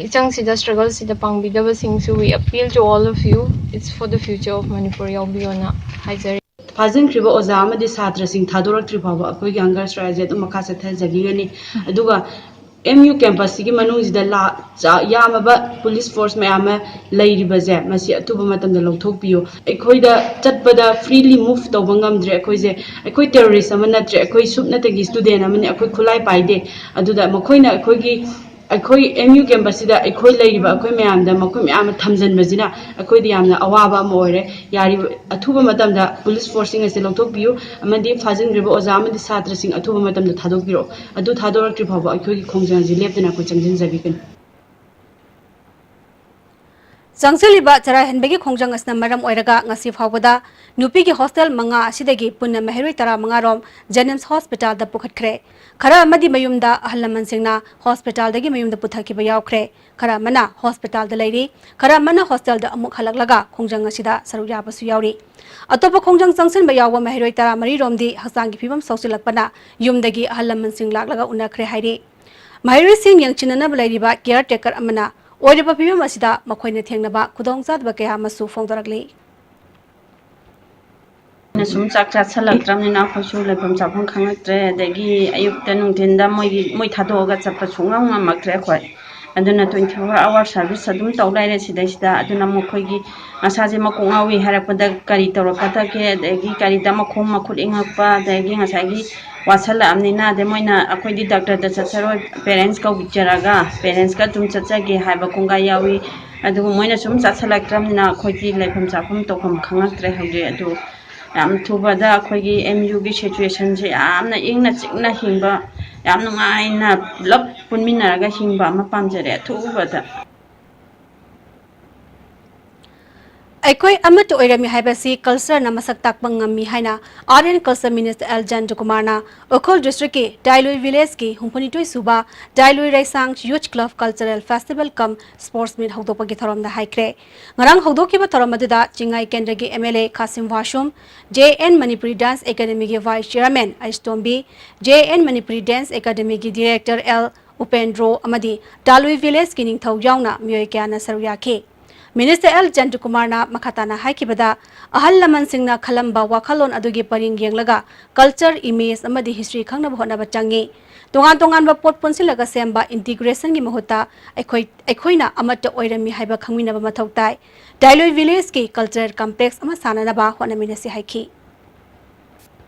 ꯏꯆꯪꯁꯤꯗ, ꯁ꯭ꯇ꯭ꯔꯒꯜꯁꯤꯗ ꯄꯥꯡꯕꯤꯗꯕꯁꯤꯡꯁꯨ, we appeal to all of you, it's for the future of Manipur, ꯌꯥꯎꯕꯤꯌꯣꯅ ꯍꯥꯏꯖꯔꯤ꯫ ꯐꯥꯖꯤꯟꯈ꯭ꯔꯤꯕ ꯑꯣꯖꯥ ꯑꯃꯗꯤ ꯁꯥꯇ꯭ꯔꯁꯤꯡ ꯊꯥꯗꯣꯔꯛꯇ꯭ꯔꯤ ꯐꯥꯎꯕ ꯑꯩꯈꯣꯏꯒꯤ ꯍꯪꯒꯔ ꯁ꯭ꯇ꯭ꯔꯥꯏꯛꯁꯦ ꯑꯗꯨꯝ ꯃꯈꯥ ꯆꯠꯊꯖꯈꯤꯒꯅꯤ꯫ ꯑꯗꯨꯒ ꯑꯦꯝ ꯌꯨ ꯀꯦꯝꯄꯁꯁꯤꯒꯤ ꯃꯅꯨꯡꯁꯤꯗ ꯂꯥ-, ꯆꯥ-, ꯌꯥꯝꯃꯕ ꯄꯨꯂꯤꯁ ꯐꯣꯔꯁ ꯃꯌꯥꯝ ꯑꯃ ꯂꯩꯔꯤꯕꯁꯦ, ꯃꯁꯤ ꯑꯊꯨꯕ ꯃꯇꯝꯗ ꯂꯧꯊꯣꯛꯄꯤꯌꯨ꯫ ꯑꯩꯈꯣꯏꯗ ꯆꯠꯄꯗ ꯐ꯭ꯔꯤꯂꯤ ꯃꯨꯚ ꯇꯧꯕ ꯉꯝꯗ꯭ꯔꯦ꯫ ꯑꯩꯈꯣꯏꯁꯦ, ꯑꯩꯈꯣꯏ ꯇꯦꯔꯣꯔꯤꯁ ꯑꯃ ꯅꯠꯇ꯭ꯔꯦ, ꯑꯩꯈꯣꯏ ꯁꯨꯞꯅꯇꯒꯤ ꯁ꯭ꯇꯨꯗꯦꯟ ꯑꯃꯅꯤ, ꯑꯩꯈꯣꯏ ꯈꯨꯠꯂꯥꯏ ꯄꯥꯏꯗꯦ꯫ ꯑꯗꯨꯗ ꯃꯈꯣꯏꯅ ꯑꯩꯈꯣꯏꯒꯤ, ꯑꯩꯈꯣꯏ ꯑꯦꯝ ꯌꯨ ꯀꯦꯝꯄꯁꯁꯤꯗ ꯑꯩꯈꯣꯏ ꯂꯩꯔꯤꯕ ꯑꯩꯈꯣꯏ ꯃꯌꯥꯝꯗ ꯃꯈꯣꯏ ꯃꯌꯥꯝ ꯑꯃ ꯊꯝꯖꯤꯟꯕꯁꯤꯅ ꯑꯩꯈꯣꯏꯗ ꯌꯥꯝꯅ ꯑꯋꯥꯕ ꯑꯃ ꯑꯣꯏꯔꯦ꯫ ꯌꯥꯔꯤꯕ ꯑꯊꯨꯕ ꯃꯇꯝꯗ ꯄꯨꯂꯤꯁ ꯐꯣꯔꯁꯁꯤꯡ ꯑꯁꯤ ꯂꯧꯊꯣꯛꯄꯤꯌꯨ ꯑꯃꯗꯤ ꯐꯥꯖꯤꯟꯈ꯭ꯔꯤꯕ ꯑꯣꯖꯥ ꯑꯃꯗꯤ ꯁꯥꯇ꯭ꯔꯁꯤꯡ ꯑꯊꯨꯕ ꯃꯇꯝꯗ ꯊꯥꯗꯣꯛꯄꯤꯔꯛꯎ꯫ ꯑꯗꯨ ꯊꯥꯗꯣꯔꯛꯇ꯭ꯔꯤ ꯐꯥꯎꯕ ꯑꯩꯈꯣꯏꯒꯤ ꯈꯣꯡꯖꯪ ꯑꯁꯤ ꯂꯦꯞꯇꯅ ꯑꯩꯈꯣꯏ ꯆꯪꯁꯤꯟꯖꯈꯤꯒꯅꯤ꯫ ꯆꯪꯁꯤꯜꯂꯤꯕ ꯆꯔꯥ ꯍꯦꯟꯕꯒꯤ ꯈꯣꯡꯖꯪ ꯑꯁꯤꯅ ꯃꯔꯝ ꯑꯣꯏꯔꯒ ꯉꯁꯤ ꯐꯥꯎꯕꯗ ꯅꯨꯄꯤꯒꯤ ꯍꯣꯁꯇꯦꯜ ꯃꯉꯥ ꯑꯁꯤꯗꯒꯤ ꯄꯨꯟꯅ ꯃꯍꯩꯔꯣꯏ ꯇꯔꯥꯃꯉꯥ ꯔꯣꯝ ꯖꯦꯅꯤꯝꯁ ꯍꯣꯁꯄꯤꯇꯥꯜꯗ ꯄꯨꯈꯠꯈ꯭ꯔꯦ꯫ ꯈꯔ ꯑꯃꯗꯤ ꯃꯌꯨꯝꯗ ꯑꯍꯜ ꯂꯃꯟꯁꯤꯡꯅ ꯍꯣꯁꯄꯤꯇꯥꯜꯗꯒꯤ ꯃꯌꯨꯝꯗ ꯄꯨꯊꯈꯤꯕ ꯌꯥꯎꯈ꯭ꯔꯦ꯫ ꯈꯔ ꯑꯃꯅ ꯍꯣꯁꯄꯤꯇꯥꯜꯗ ꯂꯩꯔꯤ꯫ ꯈꯔ ꯑꯃꯅ ꯍꯣꯁꯇꯦꯜꯗ ꯑꯃꯨꯛ ꯍꯜꯂꯛꯂꯒ ꯈꯣꯡꯖꯪ ꯑꯁꯤꯗ ꯁꯔꯨꯛ ꯌꯥꯕꯁꯨ ꯌꯥꯎꯔꯤ꯫ ꯑꯇꯣꯞꯄ ꯈꯣꯡꯖꯪ ꯆꯪꯁꯤꯟꯕ ꯌꯥꯎꯕ ꯃꯍꯩꯔꯣꯏ ꯇꯔꯥꯃꯔꯤ ꯔꯣꯝꯗꯤ ꯍꯛꯆꯥꯡꯒꯤ ꯐꯤꯕꯝ ꯁꯣꯛꯆꯤꯜꯂꯛꯄꯅ ꯌꯨꯝꯗꯒꯤ ꯑꯍꯜ ꯂꯃꯟꯁꯤꯡ ꯂꯥꯛꯂꯒ ꯎꯅꯈ꯭ꯔꯦ ꯍꯥꯏꯔꯤ꯫ ꯃꯍꯩꯔꯣꯏꯁꯤꯡ ꯌꯦꯡꯁꯤꯟꯅꯅꯕ ꯂꯩꯔꯤꯕ ꯀꯤꯌꯔ ꯇꯦꯀꯔ ꯑꯃꯅ ꯑꯣꯏꯔꯤꯕ ꯐꯤꯕꯝ ꯑꯁꯤꯗ ꯃꯈꯣꯏꯅ ꯊꯦꯡꯅꯕ ꯈꯨꯗꯣꯡꯆꯥꯗꯕ ꯀꯌꯥ ꯑꯃꯁꯨ ꯐꯣꯡꯗꯣꯔꯛꯂꯤ꯫ ꯑꯩꯅ ꯁꯨꯝ ꯆꯥꯛ ꯆꯥꯁꯜꯂꯛꯇ꯭ꯔꯕꯅꯤꯅ ꯑꯩꯈꯣꯏꯁꯨ ꯂꯩꯐꯝ ꯆꯥꯐꯝ ꯈꯪꯉꯛꯇ꯭ꯔꯦ꯫ ꯑꯗꯒꯤ ꯑꯌꯨꯛꯇ ꯅꯨꯡꯊꯤꯟꯗ ꯃꯣꯏꯒꯤ, ꯃꯣꯏ ꯊꯥꯗꯣꯛꯑꯒ ꯆꯠꯄ ꯁꯨꯡꯉꯝ ꯉꯝꯃꯛꯇ꯭ꯔꯦ ꯑꯩꯈꯣꯏ꯫ ꯑꯗꯨꯅ twenty four hour service ꯑꯗꯨꯝ ꯇꯧ ꯂꯩꯔꯦ ꯁꯤꯗꯩꯁꯤꯗ꯫ ꯑꯗꯨꯅ ꯃꯈꯣꯏꯒꯤ ꯃꯁꯥꯁꯦ ꯃꯀꯣꯛ ꯉꯥꯎꯏ ꯍꯥꯏꯔꯛꯄꯗ ꯀꯔꯤ ꯇꯧꯔꯛꯀꯗꯒꯦ, ꯑꯗꯒꯤ ꯀꯔꯤꯗ ꯃꯈꯣꯡ ꯃꯈꯨꯠ ꯏꯪꯉꯛꯄ, ꯑꯗꯒꯤ ꯉꯁꯥꯏꯒꯤ ꯋꯥꯁꯜꯂꯛꯑꯕꯅꯤꯅ, ꯑꯗꯩ ꯃꯣꯏꯅ ꯑꯩꯈꯣꯏꯗꯤ ꯗꯥꯛꯇꯔꯗ ꯆꯠꯆꯔꯣꯏ, ꯄꯦꯔꯦꯟꯁ ꯀꯧꯖꯔꯒ ꯄꯦꯔꯦꯟꯁꯀ ꯑꯗꯨꯝ ꯆꯠꯆꯒꯦ ꯍꯥꯏꯕ ꯀꯣꯡꯒꯥꯏ ꯌꯥꯎꯏ꯫ ꯑꯗꯨꯕꯨ ꯃꯣꯏꯅ ꯁꯨꯝ ꯆꯠꯁꯜꯂꯛꯇ꯭ꯔꯕꯅꯤꯅ ꯑꯩꯈꯣꯏꯗꯤ ꯂꯩꯐꯝ ꯆꯥꯐꯝ ꯇꯧꯐꯝ ꯈꯪꯉꯛꯇ꯭ꯔꯦ ꯍꯧꯖꯤꯛ꯫ ꯑꯗꯨ ꯌꯥꯝ ꯊꯨꯕꯗ ꯑꯩꯈꯣꯏꯒꯤ ꯑꯦꯝ ꯌꯨꯒꯤ ꯁꯤꯆꯨꯋꯦꯁꯟꯁꯦ ꯌꯥꯝꯅ ꯏꯪꯅ ꯆꯤꯛꯅ ꯍꯤꯡꯕ, ꯌꯥꯝ ꯅꯨꯡꯉꯥꯏꯅ ꯄꯨꯂꯞ ꯄꯨꯟꯃꯤꯟꯅꯔꯒ ꯍꯤꯡꯕ ꯑꯃ ꯄꯥꯝꯖꯔꯦ ꯑꯊꯨꯕꯗ꯫ ꯑꯩꯈꯣꯏ ꯑꯃꯠꯇ ꯑꯣꯏꯔꯝꯃꯤ ꯍꯥꯏꯕꯁꯤ ꯀꯜꯆꯔꯅ ꯃꯁꯛ ꯇꯥꯛꯄ ꯉꯝꯃꯤ ꯍꯥꯏꯅ Art and Culture Minister L ꯖꯌꯟꯇꯀꯨꯃꯥꯔꯅ ꯎꯈ꯭ꯔꯨꯜ ꯗꯤꯁꯇ꯭ꯔꯤꯛꯀꯤ ꯗꯥꯏꯂꯣꯏ ꯚꯤꯂꯦꯖꯀꯤ ꯍꯨꯝꯐꯨꯅꯤꯊꯣꯏ ꯁꯨꯕ Dailoi Reisang youth club cultural festival cum sports meet ꯍꯧꯗꯣꯛꯄꯒꯤ ꯊꯧꯔꯝꯗ ꯍꯥꯏꯈ꯭ꯔꯦ꯫ ꯉꯔꯥꯡ ꯍꯧꯗꯣꯛꯈꯤꯕ ꯊꯧꯔꯝ ꯑꯗꯨꯗ ꯆꯤꯡꯉꯥꯏ ꯀꯦꯟꯗ꯭ꯔꯒꯤ M L A Khashim Vashum, J N Manipuri dance ꯑꯦꯀꯥꯗꯃꯤꯒꯤ ꯚꯥꯏꯁ ꯆꯤꯌꯔꯃꯦꯟ ꯑꯩꯁ Tombi, J N Manipuri dance ꯑꯦꯀꯥꯗꯃꯤꯒꯤ ꯗꯤꯔꯦꯛꯇꯔ ꯑꯦꯜ ꯎꯄꯦꯟꯗ꯭ꯔꯣ ꯑꯃꯗꯤ ꯗꯥꯂꯣꯏ ꯚꯤꯂꯦꯖꯀꯤ ꯅꯤꯡꯊꯧ ꯌꯥꯎꯅ ꯃꯤꯑꯣꯏ ꯀꯌꯥꯅ ꯁꯔꯨꯛ ꯌꯥꯈꯤ꯫ ꯃꯤꯅꯤꯁꯇꯔ ꯑꯦꯜ ꯖꯌꯟꯇꯀꯨꯃꯥꯔꯅ ꯃꯈꯥ ꯇꯥꯅ ꯍꯥꯏꯈꯤꯕꯗ, ꯑꯍꯜ ꯂꯃꯟꯁꯤꯡꯅ ꯈꯜꯂꯝꯕ ꯋꯥꯈꯜꯂꯣꯟ ꯑꯗꯨꯒꯤ ꯄꯔꯤꯡ ꯌꯦꯡꯂꯒ culture, image ꯑꯃꯗꯤ history ꯈꯪꯅꯕ ꯍꯣꯠꯅꯕ ꯆꯪꯏ꯫ ꯇꯣꯉꯥꯟ ꯇꯣꯉꯥꯟꯕ ꯄꯣꯠ ꯄꯨꯟꯁꯤꯜꯂꯒ ꯁꯦꯝꯕ integrationꯒꯤ ꯃꯍꯨꯠꯇ ꯑꯩꯈꯣꯏ, ꯑꯩꯈꯣꯏꯅ ꯑꯃꯠꯇ ꯑꯣꯏꯔꯝꯃꯤ ꯍꯥꯏꯕ ꯈꯪꯃꯤꯟꯅꯕ ꯃꯊꯧ ꯇꯥꯏ꯫ ꯇꯥꯏꯂꯣꯏ villageꯀꯤ cultural complex ꯑꯃ ꯁꯥꯅꯅꯕ ꯍꯣꯠꯅꯃꯤꯟꯅꯁꯤ ꯍꯥꯏꯈꯤ꯫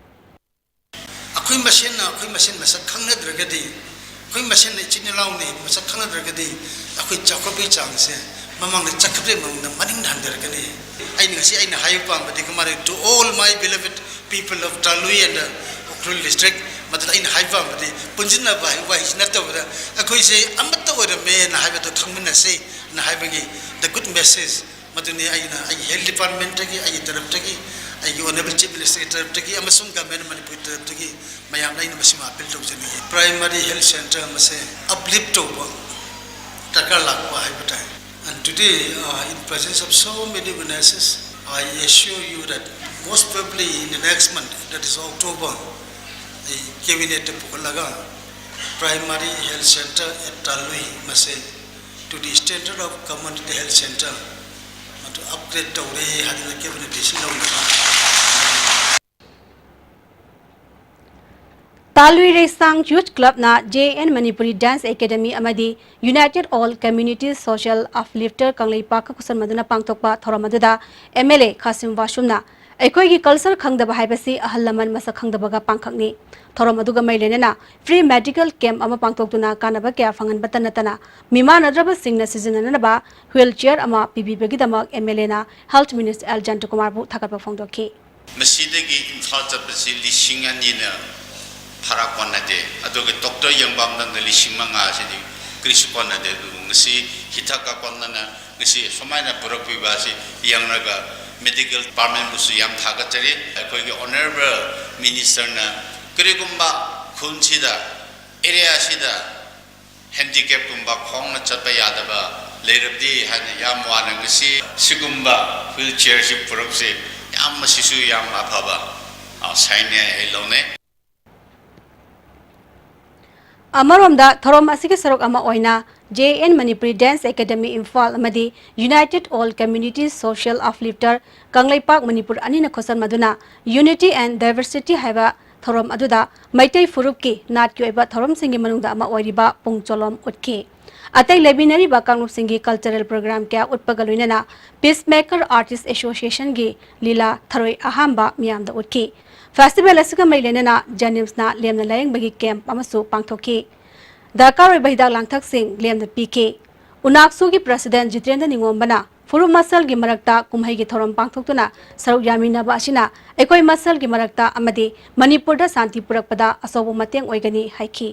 ꯑꯩꯈꯣꯏ ꯃꯁꯦꯟꯅ ꯑꯩꯈꯣꯏ ꯃꯁꯦꯟ ꯃꯁꯛ ꯈꯪꯅꯗ꯭ꯔꯒꯗꯤ, ꯑꯩꯈꯣꯏ ꯃꯁꯦꯟꯅ ꯏꯆꯤꯟ ꯏꯅꯥꯎꯅꯤ ꯃꯁꯛ ꯈꯪꯅꯗ꯭ꯔꯒꯗꯤ, ꯑꯩꯈꯣꯏ ꯆꯥꯎꯈꯠꯄꯒꯤ ꯆꯥꯡꯁꯦ ꯃꯃꯥꯡꯗ ꯆꯠꯈꯤꯕꯒꯤ ꯃꯃꯥꯡꯗ ꯃꯅꯤꯡ ꯍꯟꯊꯔꯛꯀꯅꯤ꯫ ꯑꯩꯅ ꯉꯁꯤ ꯑꯩꯅ ꯍꯥꯏꯕ ꯄꯥꯝꯕꯗꯤ ꯀꯃꯥꯏꯅ, to all my beloved people of Talui and, uh, Ukhrul district, ꯃꯗꯨꯗ ꯑꯩꯅ ꯍꯥꯏꯕ ꯄꯥꯝꯕꯗꯤ, ꯄꯨꯟꯁꯤꯟꯅꯕ ꯍꯥꯏꯕ ꯋꯥꯍꯩꯁꯤ ꯅꯠꯇꯕꯗ, ꯑꯩꯈꯣꯏꯁꯦ ꯑꯃꯠꯇ ꯑꯣꯏꯔꯝꯃꯦꯅ ꯍꯥꯏꯕꯗꯨ ꯈꯪꯃꯤꯟꯅꯁꯤ ꯅ ꯍꯥꯏꯕꯒꯤ the good message ꯃꯗꯨꯅꯤ꯫ ꯑꯩꯅ ꯑꯩꯒꯤ health departmentꯇꯒꯤ, ꯑꯩꯒꯤ ꯇꯔꯞꯇꯒꯤ, ꯑꯩꯒꯤ honourable chief ministerꯒꯤ ꯇꯔꯞꯇꯒꯤ ꯑꯃꯁꯨꯡ government of ꯃꯅꯤꯄꯨꯔꯒꯤ ꯇꯔꯞꯇꯒꯤ ꯃꯌꯥꯝꯗ ꯑꯩꯅ ꯃꯁꯤꯃ appeal ꯇꯧꯖꯅꯤꯡꯉꯤ꯫ Primary health centre ꯑꯃꯁꯦ uplift ꯇꯧꯕ ꯗꯔꯀꯥꯔ ꯂꯥꯛꯄ ꯍꯥꯏꯕ ꯇꯥꯏ꯫ And today, uh, in presence of so many witnesses, I assure you that most probably in the next month, that is October, ꯑꯩ cabinetꯇ ꯄꯨꯈꯠꯂꯒ primary health centre at Talui ꯃꯁꯦ to the standard of community health centre ꯃꯗꯨ upgrade ꯇꯧꯔꯦ ꯍꯥꯏꯗꯅ cabinet decision ꯂꯧꯅꯕ꯫ ꯇꯥꯂꯨꯏ ꯔꯦꯁꯥꯡ Youth Clubꯅ J N Manipuri Dance Academy ꯑꯃꯗꯤ United All Community Social Uplifter ꯀꯪꯂꯩꯄꯥꯛꯀ ꯈꯨꯠꯁꯝꯅꯗꯨꯅ ꯄꯥꯡꯊꯣꯛꯄ ꯊꯧꯔꯝ ꯑꯗꯨꯗ M L A ꯈꯥꯁꯤꯝ ꯋꯥꯁꯨꯝꯅ ꯑꯩꯈꯣꯏꯒꯤ culture ꯈꯪꯗꯕ ꯍꯥꯏꯕꯁꯤ ꯑꯍꯜ ꯂꯃꯟ ꯃꯁꯛ ꯈꯪꯗꯕꯒ ꯄꯥꯡꯈꯛꯅꯤ꯫ ꯊꯧꯔꯝ ꯑꯗꯨꯒ ꯃꯔꯤ ꯂꯩꯅꯅ free medical camp ꯑꯃ ꯄꯥꯡꯊꯣꯛꯇꯨꯅ ꯀꯥꯟꯅꯕ ꯀꯌꯥ ꯐꯪꯍꯟꯕꯇ ꯅꯠꯇꯅ ꯃꯤꯃꯥꯟꯅꯗ꯭ꯔꯕꯁꯤꯡꯅ ꯁꯤꯖꯤꯟꯅꯅꯕ wheelchair ꯑꯃ ꯄꯤꯕꯤꯕꯒꯤꯗꯃꯛ M L Aꯅ Health Minister L ꯖꯌꯟꯇꯀꯨꯃꯥꯔꯕꯨ ꯊꯥꯒꯠꯄ ꯐꯣꯡꯗꯣꯛꯈꯤ꯫ ꯃꯁꯤꯗꯒꯤ ꯏꯝꯐꯥꯜ ꯆꯠꯄꯁꯤ ꯂꯤꯁꯤꯡ ꯑꯅꯤꯅ ꯐꯔꯥ ꯀꯣꯟꯅꯗꯦ, ꯑꯗꯨꯒ ꯗꯣꯛꯇꯔ ꯌꯦꯡꯕ ꯑꯃꯗ ꯂꯤꯁꯤꯡ ꯃꯉꯥ ꯑꯁꯤꯗꯤ ꯀꯔꯤꯁꯨ ꯀꯣꯟꯅꯗꯦ꯫ ꯑꯗꯨꯕꯨ ꯉꯁꯤ ꯍꯤꯊꯛ ꯀꯥꯀꯣꯟꯗꯅ ꯉꯁꯤ ꯁꯨꯃꯥꯏꯅ ꯄꯨꯔꯛꯄꯤꯕ ꯑꯁꯤ ꯌꯦꯡꯂꯒ medical departmentꯕꯨꯁꯨ ꯌꯥꯝ ꯊꯥꯒꯠꯆꯔꯤ꯫ ꯑꯩꯈꯣꯏꯒꯤ honourable ministerꯅ ꯀꯔꯤꯒꯨꯝꯕ ꯈꯨꯟꯁꯤꯗ, areaꯁꯤꯗ handicapꯀꯨꯝꯕ ꯈꯣꯡꯅ ꯆꯠꯄ ꯌꯥꯗꯕ ꯂꯩꯔꯕꯗꯤ ꯍꯥꯏꯅ ꯌꯥꯝ ꯋꯥꯅ ꯉꯁꯤ ꯁꯤꯒꯨꯝꯕ wheelchairꯁꯤ ꯄꯨꯔꯛꯄꯁꯤ ꯌꯥꯝ, ꯃꯁꯤꯁꯨ ꯌꯥꯝ ꯑꯐꯕ, ꯑ, signꯅꯦ ꯑꯩ ꯂꯧꯅꯩ꯫ ꯑꯃꯔꯣꯝꯗ ꯊꯧꯔꯝ ꯑꯁꯤꯒꯤ ꯁꯔꯨꯛ ꯑꯃ ꯑꯣꯏꯅ J N Manipuri dense academy Imphal ꯑꯃꯗꯤ United All Community Social Uplifter Kangleipak Manipur ꯑꯅꯤꯅ ꯈꯨꯠꯁꯝꯅꯗꯨꯅ Unity and Diversity ꯍꯥꯏꯕ ꯊꯧꯔꯝ ꯑꯗꯨꯗ ꯃꯩꯇꯩ ꯐꯨꯔꯨꯞꯀꯤ ꯅꯥꯠꯀꯤ ꯑꯣꯏꯕ ꯊꯧꯔꯝꯁꯤꯡꯒꯤ ꯃꯅꯨꯡꯗ ꯑꯃ ꯑꯣꯏꯔꯤꯕ ꯄꯨꯡ ꯆꯣꯂꯣꯝ ꯎꯠꯈꯤ꯫ ꯑꯇꯩ ꯂꯩꯃꯤꯟꯅꯔꯤꯕ ꯀꯥꯡꯂꯨꯞꯁꯤꯡꯒꯤ ꯀꯜꯆꯔꯦꯜ ꯄ꯭ꯔꯣꯒ꯭ꯔꯥꯝ ꯀꯌꯥ ꯎꯠꯄꯒ ꯂꯣꯏꯅꯅ Peacemaker Artist Associationꯒꯤ ꯂꯤꯂꯥ ꯊꯔꯣꯏ ꯑꯍꯥꯝꯕ ꯃꯤꯌꯥꯝꯗ ꯎꯠꯈꯤ꯫ ꯐꯦꯁꯇꯤꯚꯦꯜ ꯑꯁꯤꯒ ꯃꯔꯤ ꯂꯩꯅꯅ ꯖꯦꯅꯤꯝꯁꯅ ꯂꯦꯝꯅ ꯂꯥꯌꯦꯡꯕꯒꯤ ꯀꯦꯝꯞ ꯑꯃꯁꯨ ꯄꯥꯡꯊꯣꯛꯈꯤ꯫ ꯗꯔꯀꯥꯔ ꯑꯣꯏꯕ ꯍꯤꯗꯥꯛ ꯂꯥꯡꯊꯛꯁꯤꯡ ꯂꯦꯝꯅ ꯄꯤꯈꯤ꯫ ꯎꯅꯥꯛꯁꯨꯒꯤ ꯄ꯭ꯔꯁꯤꯗꯦꯟ ꯖꯤꯇꯦꯟꯗ꯭ꯔ ꯅꯤꯉꯣꯝꯕꯅ ꯐꯨꯔꯨꯞ ꯃꯁꯦꯜꯒꯤ ꯃꯔꯛꯇ ꯀꯨꯝꯍꯩꯒꯤ ꯊꯧꯔꯝ ꯄꯥꯡꯊꯣꯛꯇꯨꯅ ꯁꯔꯨꯛ ꯌꯥꯃꯤꯟꯅꯕ ꯑꯁꯤꯅ ꯑꯩꯈꯣꯏ ꯃꯁꯦꯜꯒꯤ ꯃꯔꯛꯇ ꯑꯃꯗꯤ ꯃꯅꯤꯄꯨꯔꯗ ꯁꯥꯟꯇꯤ ꯄꯨꯔꯛꯄꯗ ꯑꯆꯧꯕ ꯃꯇꯦꯡ ꯑꯣꯏꯒꯅꯤ ꯍꯥꯏꯈꯤ꯫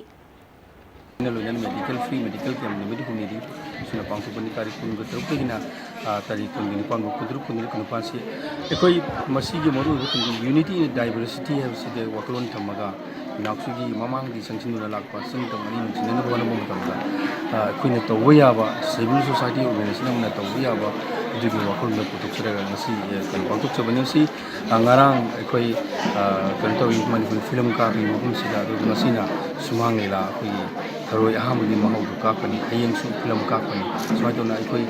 ꯑꯩꯅ ꯂꯣꯏꯅꯅ ꯃꯦꯗꯤꯀꯦꯜ ꯐ꯭ꯔꯤ ꯃꯦꯗꯤꯀꯦꯜ ꯀꯦꯝꯞ ꯅꯨꯃꯤꯠ ꯍꯨꯝꯅꯤꯗꯤ ꯁꯨꯅ ꯄꯥꯡꯊꯣꯛꯄꯅꯤ꯫ ꯇꯥꯔꯤꯛ ꯀꯨꯟꯒ ꯇꯔꯨꯛꯇꯒꯤꯅ, ꯑ, ꯇꯥꯔꯤꯛ ꯀꯨꯟꯒ ꯅꯤꯄꯥꯟ ꯐꯥꯎ, ꯀꯨꯟꯇꯔꯨꯛ, ꯀꯨꯟꯇꯔꯦꯠ, ꯀꯨꯟꯅꯤꯄꯥꯟꯁꯤ ꯑꯩꯈꯣꯏ ꯃꯁꯤꯒꯤ ꯃꯔꯨꯑꯣꯏꯕ ꯊꯤꯝꯗꯤ Unity in Diversity ꯍꯥꯏꯕꯁꯤꯗ ꯋꯥꯈꯜꯂꯣꯟ ꯊꯝꯃꯒ ꯎꯅꯥꯛꯁꯨꯒꯤ ꯃꯃꯥꯡꯗꯒꯤ ꯆꯪꯁꯤꯟꯗꯨꯅ ꯂꯥꯛꯄ ꯆꯤꯡ ꯇꯝ ꯑꯅꯤ ꯅꯨꯡꯁꯤꯅꯅꯕ ꯍꯣꯠꯅꯕ ꯃꯇꯝꯗ, ꯑ, ꯑꯩꯈꯣꯏꯅ ꯇꯧꯕ ꯌꯥꯕ, civil society organization ꯑꯃꯅ ꯇꯧꯕ ꯌꯥꯕ ꯑꯗꯨꯒꯤ ꯋꯥꯈꯜꯂꯣꯟꯗ ꯄꯨꯊꯣꯛꯆꯔꯒ ꯉꯁꯤ, ꯑ, ꯀꯩꯅꯣ ꯄꯥꯡꯊꯣꯛꯆꯕꯅꯤ꯫ ꯉꯁꯤ, ꯑ, ꯉꯔꯥꯡ ꯑꯩꯈꯣꯏ, ꯑ, ꯀꯩꯅꯣ ꯇꯧꯋꯤ, ꯃꯅꯤꯄꯨꯔꯤ ꯐꯤꯂꯝ ꯀꯥꯞꯄꯤꯕ ꯃꯐꯝꯁꯤꯗ, ꯑꯗꯨꯒ ꯉꯁꯤꯅ ꯁꯨꯃꯥꯡ ꯂꯤꯂꯥ ꯑꯩꯈꯣꯏꯒꯤ ꯊꯔꯣꯏ ꯑꯍꯥꯟꯕꯒꯤ ꯃꯍꯥꯎꯗꯨ ꯀꯥꯞꯀꯅꯤ, ꯍꯌꯦꯡꯁꯨ ꯐꯤꯂꯝ ꯀꯥꯞꯀꯅꯤ꯫ ꯁꯨꯃꯥꯏꯅ ꯇꯧꯅ ꯑꯩꯈꯣꯏ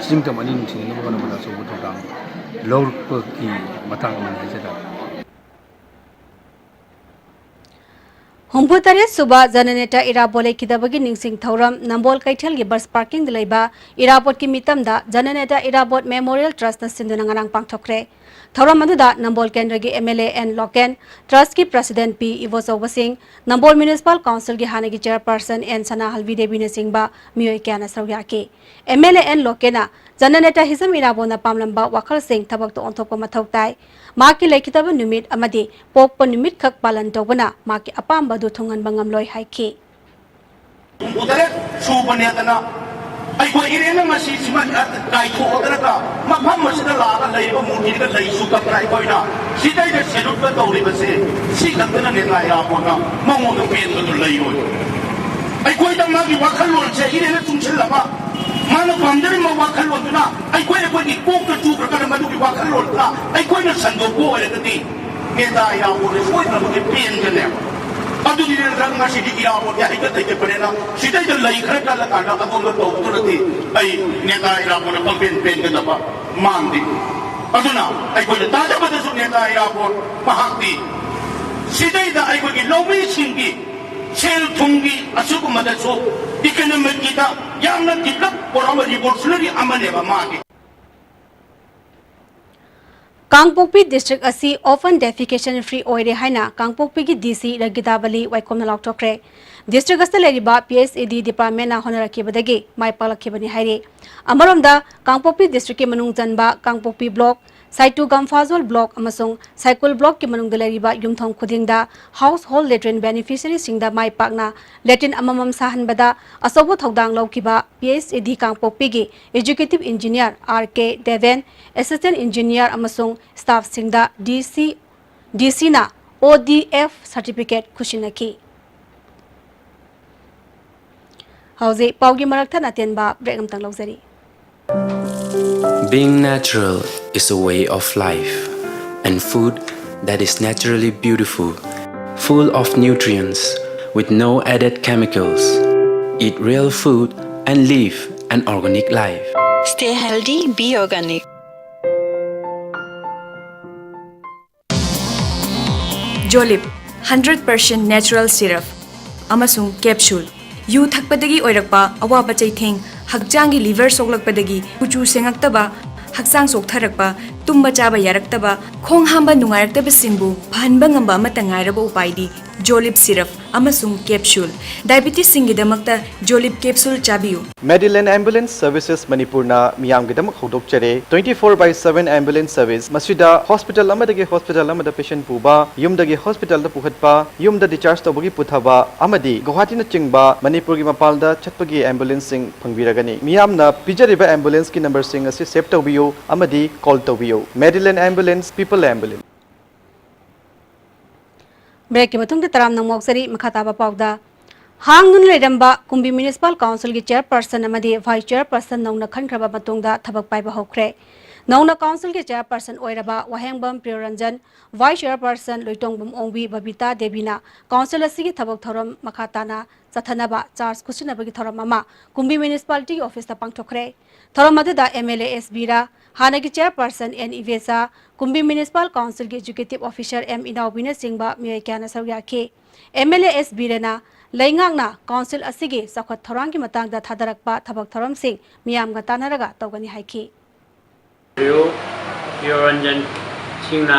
ꯆꯤꯡ ꯇꯝ ꯑꯅꯤ ꯅꯨꯡꯁꯤꯅꯅꯕ ꯍꯣꯠꯅꯕꯗ ꯑꯆꯧꯕ ꯊꯧꯗꯥꯡ ꯂꯧꯔꯛꯄꯒꯤ ꯃꯇꯥꯡ ꯑꯃꯅꯤ ꯍꯥꯏꯖ ꯇꯥꯔꯦ꯫ ꯍꯨꯝꯐꯨ ꯇꯔꯦꯠ ꯁꯨꯕ ꯖꯅꯅꯦꯇꯥ ꯏꯔꯥꯕꯣꯠ ꯂꯩꯈꯤꯗꯕꯒꯤ ꯅꯤꯡꯁꯤꯡ ꯊꯧꯔꯝ ꯅꯝꯕꯣꯜ ꯀꯩꯊꯦꯜꯒꯤ ꯕꯁ ꯄꯥꯔꯀꯤꯡꯗ ꯂꯩꯕ ꯏꯔꯥꯕꯣꯠꯀꯤ ꯃꯤꯇꯝꯗ ꯖꯅꯅꯦꯇꯥ ꯏꯔꯥꯕꯣꯠ ꯃꯦꯃꯣꯔꯤꯌꯦꯜ ꯇ꯭ꯔꯁꯅ ꯁꯤꯟꯗꯨꯅ ꯉꯔꯥꯡ ꯄꯥꯡꯊꯣꯛꯈ꯭ꯔꯦ꯫ ꯊꯧꯔꯝ ꯑꯗꯨꯗ ꯅꯝꯕꯣꯜ ꯀꯦꯟꯗ꯭ꯔꯒꯤ M L A N Loken, ꯇ꯭ꯔꯁꯀꯤ president P Ibochouba Singh, Nambol municipal ꯀꯥꯎꯟꯁꯤꯜꯒꯤ ꯍꯥꯟꯅꯒꯤ ꯆꯦꯌꯔꯄꯔꯁꯟ ꯑꯦꯟ ꯁꯅꯥꯍꯜꯕꯤ ꯗꯦꯕꯤꯅꯆꯤꯡꯕ ꯃꯤꯑꯣꯏ ꯀꯌꯥꯅ ꯁꯔꯨꯛ ꯌꯥꯈꯤ꯫ ꯑꯦꯝ ꯑꯦꯜ ꯑꯦ ꯑꯦꯟ ꯂꯣꯀꯦꯟꯅ ꯖꯅꯅꯦꯇꯥ ꯍꯤꯖꯝ ꯏꯔꯥꯕꯣꯠꯅ ꯄꯥꯝꯂꯝꯕ ꯋꯥꯈꯜꯁꯤꯡ ꯊꯕꯛꯇ ꯑꯣꯟꯊꯣꯛꯄ ꯃꯊꯧ ꯇꯥꯏ꯫ ꯃꯍꯥꯛꯀꯤ ꯂꯩꯈꯤꯗꯕ ꯅꯨꯃꯤꯠ ꯑꯃꯗꯤ ꯄꯣꯛꯄ ꯅꯨꯃꯤꯠꯈꯛ ꯄꯥꯂꯟ ꯇꯧꯕꯅ ꯃꯍꯥꯛꯀꯤ ꯑꯄꯥꯝꯕ ꯑꯗꯨ ꯊꯨꯡꯍꯟꯕ ꯉꯝꯂꯣꯏ ꯍꯥꯏꯈꯤ꯫ ꯍꯨꯝꯐꯨꯇꯔꯦꯠ ꯁꯨꯕꯅꯦꯗꯅ ꯑꯩꯈꯣꯏ ꯏꯔꯦꯟꯅ ꯃꯁꯤ ꯁꯤꯃ ꯀꯥꯏꯊꯣꯛꯑꯗꯅꯒ ꯃꯐꯝ ꯑꯁꯤꯗ ꯂꯥꯛꯑꯒ ꯂꯩꯔꯤꯕ ꯃꯨꯔꯇꯤꯗ ꯂꯩꯁꯨ ꯀꯠꯇꯅ ꯑꯩꯈꯣꯏꯅ ꯁꯤꯗꯩꯗ salute ꯇꯧꯔꯤꯕꯁꯦ ꯁꯤ ꯈꯛꯇꯅ ꯅꯦꯇꯥ ꯏꯔꯥꯕꯣꯠꯅ ꯃꯉꯣꯟꯗ ꯄꯦꯟꯕꯗꯨ ꯂꯩꯔꯣꯏ꯫ ꯑꯩꯈꯣꯏꯗ ꯃꯥꯒꯤ ꯋꯥꯈꯜꯂꯣꯟꯁꯦ ꯏꯔꯦꯟꯅ ꯆꯨꯡꯁꯤꯜꯂꯒ ꯃꯥꯅ ꯄꯥꯝꯖꯔꯤꯕ ꯋꯥꯈꯜꯂꯣꯟꯗꯨꯅ ꯑꯩꯈꯣꯏ ꯑꯩꯈꯣꯏꯒꯤ ꯀꯣꯛꯇ ꯆꯨꯈ꯭ꯔꯀꯥꯟꯗ ꯃꯗꯨꯒꯤ ꯋꯥꯈꯜꯂꯣꯟꯗꯨꯅ ꯑꯩꯈꯣꯏꯅ ꯁꯟꯗꯣꯛꯄ ꯑꯣꯏꯔꯒꯗꯤ ꯅꯦꯇꯥ ꯏꯔꯥꯕꯣꯠꯅ ꯁꯣꯏꯗꯅꯃꯛꯀꯤ ꯄꯦꯟꯒꯅꯦꯕ꯫ ꯑꯗꯨꯗꯤ ꯅꯪ ꯉꯁꯤꯗꯤ ꯏꯔꯥꯕꯣꯠ ꯌꯥ ꯍꯩꯒꯠ ꯂꯩꯇꯦ ꯄꯔꯦꯅ ꯁꯤꯗꯩꯗ ꯂꯩ ꯈꯔ ꯀꯜꯂꯀꯥꯟꯗ ꯑꯗꯣꯝꯗ ꯇꯧꯗꯨꯅꯗꯤ ꯑꯩ ꯅꯦꯇꯥ ꯏꯔꯥꯕꯣꯠꯅ ꯄꯪꯄꯦꯟ ꯄꯦꯟꯒꯗꯕ ꯃꯥꯟꯗꯦ꯫ ꯑꯗꯨꯅ ꯑꯩꯈꯣꯏꯅ ꯇꯥꯖꯕꯗꯁꯨ ꯅꯦꯇꯥ ꯏꯔꯥꯕꯣꯠ ꯃꯍꯥꯛꯇꯤ ꯁꯤꯗꯩꯗ ꯑꯩꯈꯣꯏꯒꯤ ꯂꯧꯃꯤꯁꯤꯡꯒꯤ ꯁꯦꯜ ꯊꯨꯝꯒꯤ ꯑꯁꯤꯒꯨꯝꯕꯗꯁꯨ ꯏꯀꯅꯣꯃꯤꯛꯀꯤꯗ ꯌꯥꯝꯅ ꯗꯤꯕꯂꯞ ꯑꯣꯏꯔꯕ ꯔꯤꯚꯣꯂꯨꯁꯅꯔꯤ ꯑꯃꯅꯦꯕ ꯃꯥꯒꯤ꯫ ꯀꯥꯡꯄꯣꯛꯄꯤ ꯗꯤꯁꯇ꯭ꯔꯤꯛ ꯑꯁꯤ ꯑꯣꯄꯟ ꯗꯦꯐꯤꯀꯦꯁꯟ ꯐ꯭ꯔꯤ ꯑꯣꯏꯔꯦ ꯍꯥꯏꯅ ꯀꯥꯡꯄꯣꯛꯄꯤꯒꯤ ꯗꯤ ꯁꯤ ꯔꯒꯤꯇꯥꯕꯂꯤ ꯋꯥꯏꯈꯣꯝꯅ ꯂꯥꯎꯊꯣꯛꯈ꯭ꯔꯦ꯫ ꯗꯤꯁꯇ꯭ꯔꯤꯛ ꯑꯁꯤꯗ ꯂꯩꯔꯤꯕ ꯄꯤ ꯑꯩꯆ ꯑꯦ ꯗꯤ ꯗꯤꯄꯥꯔꯠꯃꯦꯟꯅ ꯍꯣꯠꯅꯔꯛꯈꯤꯕꯗꯒꯤ ꯃꯥꯏ ꯄꯥꯛꯂꯛꯈꯤꯕꯅꯤ ꯍꯥꯏꯔꯤ꯫ ꯑꯃꯔꯣꯝꯗ ꯀꯥꯡꯄꯣꯛꯄꯤ ꯗꯤꯁꯇ꯭ꯔꯤꯛꯀꯤ ꯃꯅꯨꯡ ꯆꯟꯕ ꯀꯥꯡꯄꯣꯛꯄꯤ ꯕ꯭ꯂꯣꯛ, ꯁꯥꯏꯇꯨ ꯒꯝꯐꯥꯖꯣꯜ ꯕ꯭ꯂꯣꯛ ꯑꯃꯁꯨꯡ ꯁꯥꯏꯀꯨꯜ ꯕ꯭ꯂꯣꯛꯀꯤ ꯃꯅꯨꯡꯗ ꯂꯩꯔꯤꯕ ꯌꯨꯝꯊꯣꯡ ꯈꯨꯗꯤꯡꯗ ꯍꯥꯎꯁ ꯍꯣꯜ ꯂꯦꯇ꯭ꯔꯤꯟ ꯕꯦꯅꯤꯐꯤꯁꯔꯤꯁꯤꯡꯗ ꯃꯥꯏ ꯄꯥꯛꯅ ꯂꯦꯇ꯭ꯔꯤꯟ ꯑꯃꯃꯝ ꯁꯥꯍꯟꯕꯗ ꯑꯆꯧꯕ ꯊꯧꯗꯥꯡ ꯂꯧꯈꯤꯕ ꯄꯤ ꯑꯩꯆ ꯑꯦ ꯗꯤ ꯀꯥꯡꯄꯣꯛꯄꯤꯒꯤ ꯑꯦꯛꯖꯤꯀ꯭ꯌꯨꯇꯤꯚ ꯏꯟꯖꯤꯅꯤꯌꯔ ꯑꯥꯔ ꯀꯦ ꯗꯦꯕꯦꯟ, ꯑꯦꯁꯤꯁꯇꯦꯟꯠ ꯏꯟꯖꯤꯅꯤꯌꯔ ꯑꯃꯁꯨꯡ ꯁ꯭ꯇꯥꯐꯁꯤꯡꯗ ꯗꯤ ꯁꯤ, ꯗꯤ ꯁꯤꯅ ꯑꯣ ꯗꯤ ꯑꯦꯐ ꯁꯔꯇꯤꯐꯤꯀꯦꯠ ꯈꯨꯠꯁꯤꯟꯅꯈꯤ꯫ ꯍꯧꯖꯤꯛ ꯄꯥꯎꯒꯤ ꯃꯔꯛ ꯊꯠꯅ ꯑꯇꯦꯟꯕ ꯕ꯭ꯔꯦꯛ ꯑꯃꯇꯪ ꯂꯧꯖꯔꯤ꯫ Being natural is a way of life, and food that is naturally beautiful, full of nutrients, with no added chemicals. Eat real food and live an organic life. Stay healthy, be organic. ꯖꯣꯂꯤꯞ hundred percent natural syrup ꯑꯃꯁꯨꯡ capsule. ꯌꯨ ꯊꯛꯄꯗꯒꯤ ꯑꯣꯏꯔꯛꯄ ꯑꯋꯥꯕ ꯆꯩꯊꯦꯡ, ꯍꯛꯆꯥꯡꯒꯤ liver ꯁꯣꯛꯂꯛꯄꯗꯒꯤ ꯀꯨꯆꯨ ꯁꯦꯡꯉꯛꯇꯕ, ꯍꯛꯆꯥꯡ ꯆꯣꯛꯊꯔꯛꯄ, ꯇꯨꯝꯕ ꯆꯥꯕ ꯌꯥꯔꯛꯇꯕ, ꯈꯣꯡ ꯍꯥꯝꯕ ꯅꯨꯡꯉꯥꯏꯔꯛꯇꯕꯁꯤꯡꯕꯨ ꯐꯍꯟꯕ ꯉꯝꯕ ꯑꯃꯠꯇ ꯉꯥꯏꯔꯕ ꯎꯄꯥꯏꯗꯤ ꯖꯣꯂꯤꯞ ꯁꯤꯔꯞ ꯑꯃꯁꯨꯡ ꯀꯦꯞꯁꯨꯜ꯫ ꯗꯥꯏꯕꯤꯇꯤꯁꯁꯤꯡꯒꯤꯗꯃꯛꯇ ꯖꯣꯂꯤꯞ ꯀꯦꯞꯁꯨꯜ ꯆꯥꯕꯤꯌꯨ꯫ Medillion Ambulance Services ꯃꯅꯤꯄꯨꯔꯅ ꯃꯤꯌꯥꯝꯒꯤꯗꯃꯛ ꯍꯧꯗꯣꯛꯆꯔꯦ twenty four by seven ambulance service꯫ ꯃꯁꯤꯗ ꯍꯣꯁꯄꯤꯇꯥꯜ ꯑꯃꯗꯒꯤ ꯍꯣꯁꯄꯤꯇꯥꯜ ꯑꯃꯗ ꯄꯦꯁꯦꯟ ꯄꯨꯕ, ꯌꯨꯝꯗꯒꯤ ꯍꯣꯁꯄꯤꯇꯥꯜꯗ ꯄꯨꯈꯠꯄ, ꯌꯨꯝꯗ ꯗꯤꯁꯆꯥꯔꯖ ꯇꯧꯕꯒꯤ ꯄꯨꯊꯕ ꯑꯃꯗꯤ ꯒꯨꯋꯥꯍꯥꯇꯤꯅꯆꯤꯡꯕ ꯃꯅꯤꯄꯨꯔꯒꯤ ꯃꯄꯥꯟꯗ ꯆꯠꯄꯒꯤ ꯑꯦꯝꯕꯨꯂꯦꯟꯁꯁꯤꯡ ꯐꯪꯕꯤꯔꯒꯅꯤ꯫ ꯃꯤꯌꯥꯝꯅ ꯄꯤꯖꯔꯤꯕ ꯑꯦꯝꯕꯨꯂꯦꯟꯁꯀꯤ ꯅꯝꯕꯔꯁꯤꯡ ꯑꯁꯤ ꯁꯦꯚ ꯇꯧꯕꯤꯌꯨ ꯑꯃꯗꯤ ꯀꯣꯜ ꯇꯧꯕꯤꯌꯨ꯫ Medillion Ambulance, People Ambulance꯫ ꯕ꯭ꯔꯦꯛꯀꯤ ꯃꯇꯨꯡꯗ ꯇꯔꯥꯝꯅ ꯑꯃꯨꯛ ꯂꯥꯎꯖꯔꯤ꯫ ꯃꯈꯥ ꯇꯥꯕ ꯄꯥꯎꯗ, ꯍꯥꯡꯗꯨꯅ ꯂꯩꯔꯝꯕ ꯀꯨꯝꯕꯤ ꯃ꯭ꯌꯨꯅꯤꯁꯤꯄꯥꯜ ꯀꯥꯎꯟꯁꯤꯜꯒꯤ ꯆꯦꯌꯔꯄꯔꯁꯟ ꯑꯃꯗꯤ ꯚꯥꯏꯁ ꯆꯦꯌꯔꯄꯔꯁꯟ ꯅꯧꯅ ꯈꯟꯈ꯭ꯔꯕ ꯃꯇꯨꯡꯗ ꯊꯕꯛ ꯄꯥꯏꯕ ꯍꯧꯈ꯭ꯔꯦ꯫ ꯅꯧꯅ ꯀꯥꯎꯟꯁꯤꯜꯒꯤ ꯆꯦꯌꯔꯄꯔꯁꯟ ꯑꯣꯏꯔꯕ ꯋꯥꯍꯦꯡꯕꯝ ꯄ꯭ꯔꯤꯌꯣꯔꯟꯖꯟ, ꯚꯥꯏꯁ ꯆꯦꯌꯔꯄꯔꯁꯟ ꯂꯣꯏꯇꯣꯡꯕꯝ ꯑꯣꯡꯕꯤ ꯕꯕꯤꯇꯥ ꯗꯦꯕꯤꯅ ꯀꯥꯎꯟꯁꯤꯜ ꯑꯁꯤꯒꯤ ꯊꯕꯛ ꯊꯧꯔꯝ ꯃꯈꯥ ꯇꯥꯅ ꯆꯠꯊꯅꯕ ꯆꯥꯔꯖ ꯈꯨꯠꯁꯤꯟꯅꯕꯒꯤ ꯊꯧꯔꯝ ꯑꯃ ꯀꯨꯝꯕꯤ ꯃ꯭ꯌꯨꯅꯤꯁꯤꯄꯥꯂꯤꯇꯤꯒꯤ ꯑꯣꯐꯤꯁꯇ ꯄꯥꯡꯊꯣꯛꯈ꯭ꯔꯦ꯫ ꯊꯧꯔꯝ ꯑꯗꯨꯗ ꯑꯦꯝ ꯑꯦꯜ ꯑꯦ ꯑꯦꯁ ꯕꯤꯔꯥ, ꯍꯥꯟꯅꯒꯤ ꯆꯦꯌꯔꯄꯔꯁꯟ ꯑꯦꯟ ꯏꯕꯦꯆꯥ, ꯀꯨꯝꯕꯤ ꯃ꯭ꯌꯨꯅꯤꯁꯤꯄꯥꯜ ꯀꯥꯎꯟꯁꯤꯜꯒꯤ ꯑꯦꯛꯖꯤꯀ꯭ꯌꯨꯇꯤꯚ ꯑꯣꯐꯤꯁꯔ ꯑꯦꯝ ꯏꯅꯥꯎꯕꯤꯅꯆꯤꯡꯕ ꯃꯤꯑꯣꯏ ꯀꯌꯥꯅ ꯁꯔꯨꯛ ꯌꯥꯈꯤ꯫ ꯑꯦꯝ ꯑꯦꯜ ꯑꯦ ꯑꯦꯁ ꯕꯤꯔꯦꯅ ꯂꯩꯉꯥꯛꯅ ꯀꯥꯎꯟꯁꯤꯜ ꯑꯁꯤꯒꯤ ꯆꯥꯎꯈꯠ ꯊꯧꯔꯥꯡꯒꯤ ꯃꯇꯥꯡꯗ ꯊꯥꯗꯔꯛꯄ ꯊꯕꯛ ꯊꯧꯔꯝꯁꯤꯡ ꯃꯤꯌꯥꯝꯒ ꯇꯥꯟꯅꯔꯒ ꯇꯧꯒꯅꯤ ꯍꯥꯏꯈꯤ꯫ ꯄ꯭ꯔꯤꯌꯣ ꯄ꯭ꯔꯤꯌꯣꯔꯟꯖꯟ ꯁꯤꯡꯅ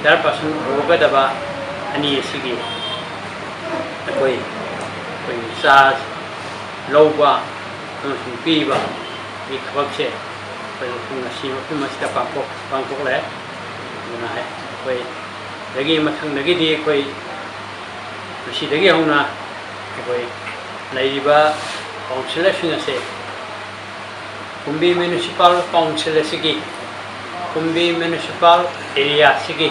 ꯆꯤꯌꯔꯄꯔꯁꯟ ꯑꯣꯏꯍꯧꯒꯗꯕ ꯑꯅꯤ ꯑꯁꯤꯒꯤ ꯑꯩꯈꯣꯏ, ꯑꯩꯈꯣꯏꯒꯤ ꯆꯥꯔꯖ ꯂꯧꯕ ꯑꯃꯁꯨꯡ ꯄꯤꯕꯒꯤ ꯊꯕꯛꯁꯦ ꯑꯩꯈꯣꯏ ꯉꯁꯤ ꯃꯐꯝ ꯑꯁꯤꯗ ꯄꯥꯡꯊꯣꯛ-, ꯄꯥꯡꯊꯣꯛꯂꯦ꯫ ꯑꯗꯨꯅ ꯑꯩꯈꯣꯏ ꯗꯒꯤ ꯃꯊꯪꯗꯒꯤꯗꯤ ꯑꯩꯈꯣꯏ ꯉꯁꯤꯗꯒꯤ ꯍꯧꯅ ꯑꯩꯈꯣꯏ ꯂꯩꯔꯤꯕ ꯀꯥꯎꯟꯁꯤꯜꯂꯔꯁꯤꯡ ꯑꯁꯦ ꯀꯨꯝꯕꯤ ꯃ꯭ꯌꯨꯅꯤꯁꯤꯄꯥꯜ ꯀꯥꯎꯟꯁꯤꯜ ꯑꯁꯤꯒꯤ, ꯀꯨꯝꯕꯤ ꯃ꯭ꯌꯨꯅꯤꯁꯤꯄꯥꯜ ꯑꯦꯔꯤꯌꯥ ꯑꯁꯤꯒꯤ,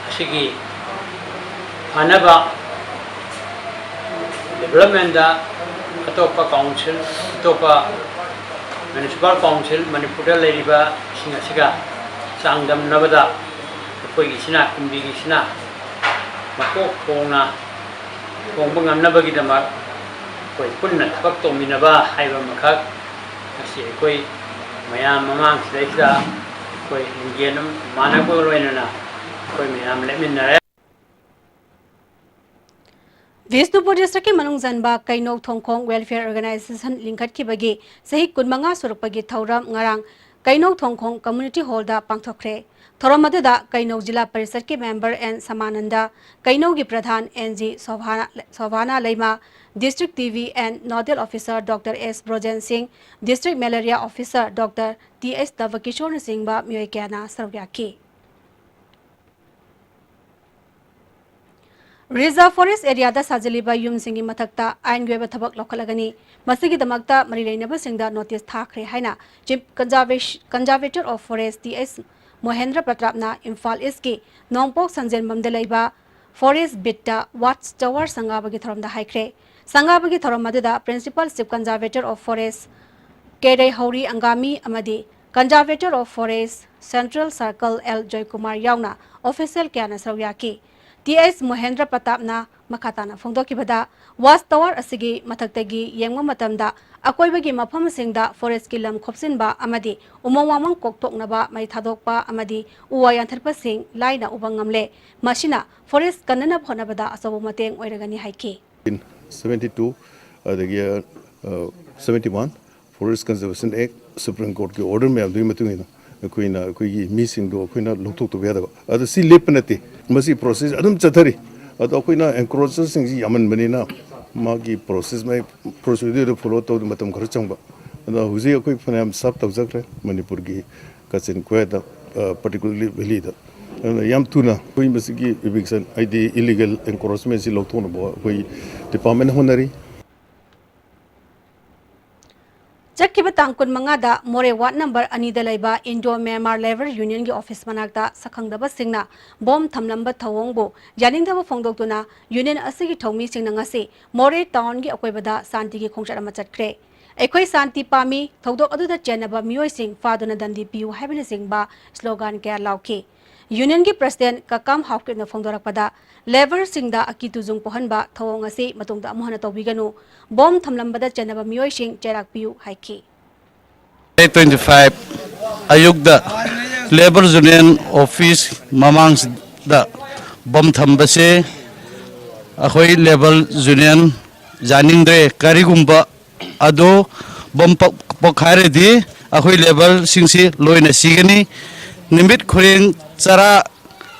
ꯑꯁꯤꯒꯤ ꯐꯅꯕ ꯗꯤꯕꯦꯂꯞꯃꯦꯟꯗ ꯑꯇꯣꯞꯄ ꯀꯥꯎꯟꯁꯤꯜ, ꯑꯇꯣꯞꯄ ꯃ꯭ꯌꯨꯅꯤꯁꯤꯄꯥꯜ ꯀꯥꯎꯟꯁꯤꯜ ꯃꯅꯤꯄꯨꯔꯗ ꯂꯩꯔꯤꯕꯁꯤꯡ ꯑꯁꯤꯒ ꯆꯥꯡꯗꯝꯅꯕꯗ ꯑꯩꯈꯣꯏꯒꯤꯁꯤꯅ, ꯀꯨꯝꯕꯤꯒꯤꯁꯤꯅ ꯃꯀꯣꯛ ꯊꯣꯡꯅ ꯊꯣꯡꯕ ꯉꯝꯅꯕꯒꯤꯗꯃꯛ ꯑꯩꯈꯣꯏ ꯄꯨꯟꯅ ꯊꯕꯛ ꯇꯧꯃꯤꯟꯅꯕ ꯍꯥꯏꯕ ꯑꯃꯈꯛ ꯉꯁꯤ ꯑꯩꯈꯣꯏ ꯃꯌꯥꯝ ꯃꯃꯥꯡꯁꯤꯗꯩꯁꯤꯗ ꯑꯩꯈꯣꯏ ꯂꯤꯡꯖꯦꯜ ꯃꯥꯟꯅꯕꯒ ꯂꯣꯏꯅꯅ ꯑꯩꯈꯣꯏ ꯃꯌꯥꯝ ꯂꯦꯞꯃꯤꯟꯅꯔꯦ꯫ ꯕꯤꯁꯅꯨꯄꯨꯔ ꯗꯤꯁꯇ꯭ꯔꯤꯛꯀꯤ ꯃꯅꯨꯡ ꯆꯟꯕ ꯀꯩꯅꯧ ꯊꯣꯡꯈꯣꯡ ꯋꯦꯜꯐꯤꯌꯔ ꯑꯣꯔꯒꯅꯥꯏꯖꯦꯁꯟ ꯂꯤꯡꯈꯠꯈꯤꯕꯒꯤ ꯆꯍꯤ ꯀꯨꯟꯃꯉꯥ ꯁꯨꯔꯛꯄꯒꯤ ꯊꯧꯔꯝ ꯉꯔꯥꯡ ꯀꯩꯅꯧ ꯊꯣꯡꯈꯣꯡ ꯀꯝꯃ꯭ꯌꯨꯅꯤꯇꯤ ꯍꯣꯜꯗ ꯄꯥꯡꯊꯣꯛꯈ꯭ꯔꯦ꯫ ꯊꯧꯔꯝ ꯑꯗꯨꯗ ꯀꯩꯅꯧ ꯖꯤꯂꯥ ꯄꯔꯤꯁꯠꯀꯤ ꯃꯦꯝꯕꯔ ꯑꯦꯟ ꯁꯃꯥꯅꯟꯗ, ꯀꯩꯅꯧꯒꯤ Pradhan N G Sobhana, Sobhana Leima, district T B N nodal officer doctor S Brojen Singh, district malaria officer doctor T S ꯇꯕꯀꯤꯁꯣꯔꯅꯆꯤꯡꯕ ꯃꯤꯑꯣꯏ ꯀꯌꯥꯅ ꯁꯔꯨꯛ ꯌꯥꯈꯤ꯫ ꯔꯤꯖꯔꯚ ꯐꯣꯔꯦꯁ ꯑꯦꯔꯤꯌꯥꯗ ꯁꯥꯖꯤꯜꯂꯤꯕ ꯌꯨꯝꯁꯤꯡꯒꯤ ꯃꯊꯛꯇ ꯑꯥꯏꯟꯒꯤ ꯑꯣꯏꯕ ꯊꯕꯛ ꯂꯧꯈꯠꯂꯒꯅꯤ꯫ ꯃꯁꯤꯒꯤꯗꯃꯛꯇ ꯃꯔꯤ ꯂꯩꯅꯕꯁꯤꯡꯗ ꯅꯣꯇꯤꯁ ꯊꯥꯈ꯭ꯔꯦ ꯍꯥꯏꯅ ꯆꯤꯐ ꯀꯟꯖꯥꯔꯚꯦꯁ-, conservator of forest T S Mohendra ꯄ꯭ꯔꯇꯥꯞꯅ ꯏꯝꯐꯥꯜ ꯏꯁꯀꯤ ꯅꯣꯡꯄꯣꯛ ꯁꯟꯖꯦꯟꯕꯝꯗ ꯂꯩꯕ ꯐꯣꯔꯦꯁ ꯕꯤꯠꯇ ꯋꯥꯆ ꯇꯋꯥꯔ ꯁꯪꯒꯥꯕꯒꯤ ꯊꯧꯔꯝꯗ ꯍꯥꯏꯈ꯭ꯔꯦ꯫ ꯁꯪꯒꯥꯕꯒꯤ ꯊꯧꯔꯝ ꯑꯗꯨꯗ principal chief conservator of forest Kereihouri Angami ꯑꯃꯗꯤ Conservator of Forest Central Circle L Joykumar ꯌꯥꯎꯅ official ꯀꯌꯥꯅ ꯁꯔꯨꯛ ꯌꯥꯈꯤ꯫ ꯇꯤ ꯑꯦꯁ ꯃꯣꯍꯦꯟꯗ꯭ꯔ ꯄ꯭ꯔꯇꯥꯞꯅ ꯃꯈꯥ ꯇꯥꯅ ꯐꯣꯡꯗꯣꯛꯈꯤꯕꯗ, Watch Tower ꯑꯁꯤꯒꯤ ꯃꯊꯛꯇꯒꯤ ꯌꯦꯡꯕ ꯃꯇꯝꯗ ꯑꯀꯣꯏꯕꯒꯤ ꯃꯐꯝꯁꯤꯡꯗ forestꯀꯤ ꯂꯝ ꯈꯣꯞꯆꯤꯟꯕ ꯑꯃꯗꯤ ꯎꯃꯪ ꯋꯥꯃꯪ ꯀꯣꯛꯊꯣꯛꯅꯕ ꯃꯩ ꯊꯥꯗꯣꯛꯄ ꯑꯃꯗꯤ ꯎ ꯋꯥ ꯌꯥꯟꯊꯠꯄꯁꯤꯡ ꯂꯥꯏꯅ ꯎꯕ ꯉꯝꯂꯦ꯫ ꯃꯁꯤꯅ forest ꯀꯟꯅꯅꯕ ꯍꯣꯠꯅꯕꯗ ꯑꯆꯧꯕ ꯃꯇꯦꯡ ꯑꯣꯏꯔꯒꯅꯤ ꯍꯥꯏꯈꯤ꯫ ꯁꯚꯦꯟꯇꯤ ꯇꯨ ꯑꯗꯒꯤ, ꯑ, seventy one Forest Conservation Act, Supreme Courtꯀꯤ order ꯃꯌꯥꯝꯗꯨꯒꯤ ꯃꯇꯨꯡ ꯏꯟꯅ ꯑꯩꯈꯣꯏꯅ ꯑꯩꯈꯣꯏꯒꯤ ꯃꯤꯁꯤꯡꯗꯣ ꯑꯩꯈꯣꯏꯅ ꯂꯧꯊꯣꯛꯇꯕ ꯌꯥꯗꯕ꯫ ꯑꯗꯣ ꯁꯤ ꯂꯦꯞꯄ ꯅꯠꯇꯦ, ꯃꯁꯤ process ꯑꯗꯨꯝ ꯆꯠꯊꯔꯤ꯫ ꯑꯗꯣ ꯑꯩꯈꯣꯏꯅ encroacherꯁꯤꯡꯁꯤ ꯌꯥꯝꯃꯟꯕꯅꯤꯅ ꯃꯥꯒꯤ process, ꯃꯥꯒꯤ procedureꯗꯨ follow ꯇꯧꯕꯗ ꯃꯇꯝ ꯈꯔ ꯆꯪꯕ꯫ ꯑꯗꯣ ꯍꯧꯖꯤꯛ ꯑꯩꯈꯣꯏ ꯐꯅꯌꯥꯝ serve ꯇꯧꯖꯈ꯭ꯔꯦ ꯃꯅꯤꯄꯨꯔꯒꯤ ꯀꯆꯤꯟ ꯀꯣꯌꯥꯗ, ꯑ, particularly valleyꯗ꯫ ꯑꯗꯨꯅ ꯌꯥꯝ ꯊꯨꯅ ꯑꯩꯈꯣꯏ ꯃꯁꯤꯒꯤ eviction ꯍꯥꯏꯗꯤ illegal encroachmentꯁꯤ ꯂꯧꯊꯣꯛꯅꯕ ꯑꯩꯈꯣꯏ department ꯍꯣꯠꯅꯔꯤ꯫ ꯆꯠꯈꯤꯕ ꯇꯥꯡ ꯀꯨꯟꯃꯉꯥꯗ ꯃꯣꯔꯦ ward number ꯑꯅꯤꯗ ꯂꯩꯕ Indo Myanmar Labour Unionꯒꯤ office ꯃꯅꯥꯛꯇ ꯁꯛꯈꯪꯗꯕꯁꯤꯡꯅ bomb ꯊꯝꯂꯝꯕ ꯊꯧꯑꯣꯡꯕꯨ ꯌꯥꯅꯤꯡꯗꯕ ꯐꯣꯡꯗꯣꯛꯇꯨꯅ union ꯑꯁꯤꯒꯤ ꯊꯧꯃꯤꯁꯤꯡꯅ ꯉꯁꯤ ꯃꯣꯔꯦ townꯒꯤ ꯑꯀꯣꯏꯕꯗ ꯁꯥꯟꯇꯤꯒꯤ ꯈꯣꯡꯆꯠ ꯑꯃ ꯆꯠꯈ꯭ꯔꯦ꯫ "ꯑꯩꯈꯣꯏ ꯁꯥꯟꯇꯤ ꯄꯥꯝꯃꯤ, ꯊꯧꯗꯣꯛ ꯑꯗꯨꯗ ꯆꯦꯟꯅꯕ ꯃꯤꯑꯣꯏꯁꯤꯡ ꯐꯥꯗꯨꯅ ꯗꯟꯗꯤ ꯄꯤꯌꯨ" ꯍꯥꯏꯕꯅꯆꯤꯡꯕ slogan ꯀꯌꯥ ꯂꯥꯎꯈꯤ꯫ Unionꯒꯤ president ꯀꯀꯥꯝ ꯍꯥꯎꯀꯤꯞꯅ ꯐꯣꯡꯗꯣꯔꯛꯄꯗ, labourꯁꯤꯡꯗ ꯑꯀꯤ ꯇꯨꯖꯨꯡ ꯄꯣꯛꯍꯟꯕ ꯊꯧꯑꯣꯡ ꯑꯁꯤ ꯃꯇꯨꯡꯗ ꯑꯃꯨꯛ ꯍꯟꯅ ꯇꯧꯕꯤꯒꯅꯨ, bomb ꯊꯝꯂꯝꯕꯗ ꯆꯦꯟꯅꯕ ꯃꯤꯑꯣꯏꯁꯤꯡ ꯆꯩꯔꯥꯛ ꯄꯤꯌꯨ ꯍꯥꯏꯈꯤ꯫ May twenty five ꯑꯌꯨꯛꯇ Labour Union office ꯃꯃꯥꯡꯗ bomb ꯊꯝꯕꯁꯦ ꯑꯩꯈꯣꯏ Labour Union ꯌꯥꯅꯤꯡꯗ꯭ꯔꯦ꯫ ꯀꯔꯤꯒꯨꯝꯕ ꯑꯗꯨ bomb ꯄꯣꯛ-, ꯄꯣꯛꯈꯥꯏꯔꯗꯤ ꯑꯩꯈꯣꯏ labourꯁꯤꯡꯁꯤ ꯂꯣꯏꯅ ꯁꯤꯒꯅꯤ꯫ ꯅꯨꯃꯤꯠ ꯈꯨꯗꯤꯡ ꯆꯔꯥ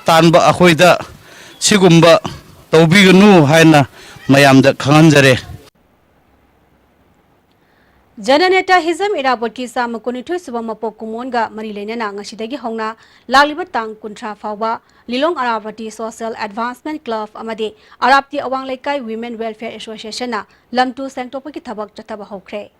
ꯇꯥꯟꯕ ꯑꯩꯈꯣꯏꯗ ꯁꯤꯒꯨꯝꯕ ꯇꯧꯕꯤꯒꯅꯨ ꯍꯥꯏꯅ ꯃꯌꯥꯝꯗ ꯈꯪꯍꯟꯖꯔꯦ꯫ ꯖꯅꯅꯦꯇꯥ ꯍꯤꯖꯝ ꯏꯔꯥꯕꯣꯠꯀꯤ ꯆꯥꯝꯃ ꯀꯨꯟꯅꯤꯊꯣꯏ ꯁꯨꯕ ꯃꯄꯣꯛ ꯀꯨꯝꯑꯣꯟꯒ ꯃꯔꯤ ꯂꯩꯅꯅ ꯉꯁꯤꯗꯒꯤ ꯍꯧꯅ ꯂꯥꯛꯂꯤꯕ ꯇꯥꯡ ꯀꯨꯟꯊ꯭ꯔꯥ ꯐꯥꯎꯕ ꯂꯤꯂꯣꯡ ꯑꯔꯥꯕꯇꯤ Social Advancement Club ꯑꯃꯗꯤ ꯑꯔꯥꯕꯇꯤ ꯑꯋꯥꯡ ꯂꯩꯀꯥꯏ Women Welfare Associationꯅ ꯂꯝ ꯇꯨ ꯁꯦꯡꯗꯣꯛꯄꯒꯤ ꯊꯕꯛ ꯆꯠꯊꯕ ꯍꯧꯈ꯭ꯔꯦ꯫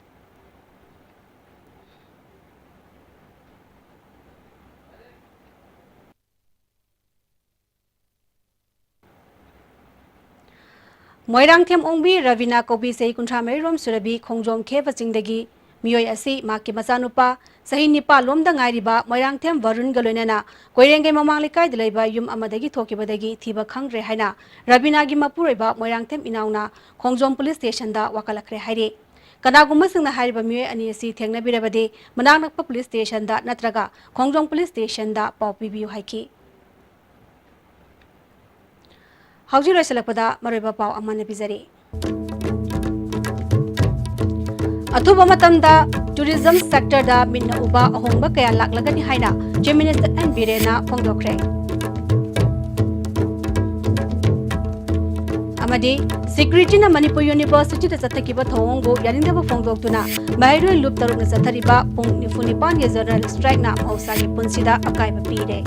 ꯃꯣꯏꯔꯥꯡꯊꯦꯝ ꯑꯣꯡꯕꯤ ꯔꯕꯤꯅꯥ ꯀꯧꯕꯤ ꯆꯍꯤ ꯀꯨꯟꯊ꯭ꯔꯥ ꯃꯔꯤ ꯔꯣꯝ ꯁꯨꯔꯕꯤ ꯈꯣꯡꯖꯣꯝ ꯈꯦꯕ ꯆꯤꯡꯗꯒꯤ ꯃꯤꯑꯣꯏ ꯑꯁꯤ ꯃꯍꯥꯛꯀꯤ ꯃꯆꯥꯅꯨꯄꯥ ꯆꯍꯤ ꯅꯤꯄꯥꯟ ꯂꯣꯝꯗ ꯉꯥꯏꯔꯤꯕ ꯃꯣꯏꯔꯥꯡꯊꯦꯝ ꯚꯔꯨꯟꯒ ꯂꯣꯏꯅꯅ ꯀꯣꯏꯔꯦꯡꯒꯩ ꯃꯃꯥꯡ ꯂꯩꯀꯥꯏꯗ ꯂꯩꯕ ꯌꯨꯝ ꯑꯃꯗꯒꯤ ꯊꯣꯛꯈꯤꯕꯗꯒꯤ ꯊꯤꯕ ꯈꯪꯗ꯭ꯔꯦ ꯍꯥꯏꯅ ꯔꯕꯤꯅꯥꯒꯤ ꯃꯄꯨꯔꯣꯏꯕ ꯃꯣꯏꯔꯥꯡꯊꯦꯝ ꯏꯅꯥꯎꯅ ꯈꯣꯡꯖꯣꯝ ꯄꯨꯂꯤꯁ ꯁ꯭ꯇꯦꯁꯟꯗ ꯋꯥꯀꯠꯂꯛꯈ꯭ꯔꯦ ꯍꯥꯏꯔꯤ꯫ ꯀꯅꯥꯒꯨꯝꯕꯁꯤꯡꯅ ꯍꯥꯏꯔꯤꯕ ꯃꯤꯑꯣꯏ ꯑꯅꯤ ꯑꯁꯤ ꯊꯦꯡꯅꯕꯤꯔꯕꯗꯤ ꯃꯅꯥꯛ ꯅꯛꯄ ꯄꯨꯂꯤꯁ ꯁ꯭ꯇꯦꯁꯟꯗ ꯅꯠꯇ꯭ꯔꯒ ꯈꯣꯡꯖꯣꯝ ꯄꯨꯂꯤꯁ ꯁ꯭ꯇꯦꯁꯟꯗ ꯄꯥꯎ ꯄꯤꯕꯤꯌꯨ ꯍꯥꯏꯈꯤ꯫ ꯍꯧꯖꯤꯛ ꯂꯣꯏꯁꯤꯜꯂꯛꯄꯗ ꯃꯔꯨꯑꯣꯏꯕ ꯄꯥꯎ ꯑꯃꯅ ꯄꯤꯖꯔꯤ꯫ ꯑꯊꯨꯕ ꯃꯇꯝꯗ tourism sector ꯗ ꯃꯤꯠꯅ ꯎꯕ ꯑꯍꯣꯡꯕ ꯀꯌꯥ ꯂꯥꯛꯂꯒꯅꯤ ꯍꯥꯏꯅ Chief Minister ꯑꯦꯟ ꯕꯤꯔꯦꯟꯅ ꯐꯣꯡꯗꯣꯛꯈ꯭ꯔꯦ꯫ ꯑꯃꯗꯤ ꯁꯦꯀ꯭ꯌꯨꯔꯤꯇꯤꯅ ꯃꯅꯤꯄꯨꯔ ꯌꯨꯅꯤꯚꯔꯁꯤꯇꯤꯗ ꯆꯠꯊꯈꯤꯕ ꯊꯧꯑꯣꯡꯕꯨ ꯌꯥꯅꯤꯡꯗꯕ ꯐꯣꯡꯗꯣꯛꯇꯨꯅ ꯃꯍꯩꯔꯣꯏ ꯂꯨꯞ ꯇꯔꯨꯛꯅ ꯆꯠꯊꯔꯤꯕ ꯄꯨꯡ ꯅꯤꯐꯨ ꯅꯤꯄꯥꯟꯒꯤ general strike ꯅ ꯃꯍꯧꯁꯥꯒꯤ ꯄꯨꯟꯁꯤꯗ ꯑꯀꯥꯏꯕ ꯄꯤꯔꯦ꯫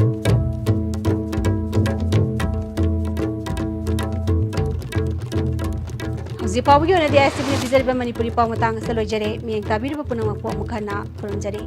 ꯍꯧꯖꯤꯛ ꯐꯥꯎꯕꯒꯤ ꯑꯣꯏꯅꯗꯤ ꯑꯥꯏ ꯑꯦꯁ ꯇꯤ ꯚꯤꯅ ꯄꯤꯖꯔꯤꯕ ꯃꯅꯤꯄꯨꯔꯤ ꯄꯥꯎ ꯃꯇꯥꯡ ꯑꯁꯤꯗ ꯂꯣꯏꯖꯔꯦ꯫ ꯃꯤꯠꯌꯦꯡ ꯇꯥꯕꯤꯔꯤꯕ ꯄꯨꯝꯅꯃꯛꯄꯨ ꯑꯃꯨꯛ ꯍꯟꯅ ꯈꯨꯔꯨꯝꯖꯔꯤ꯫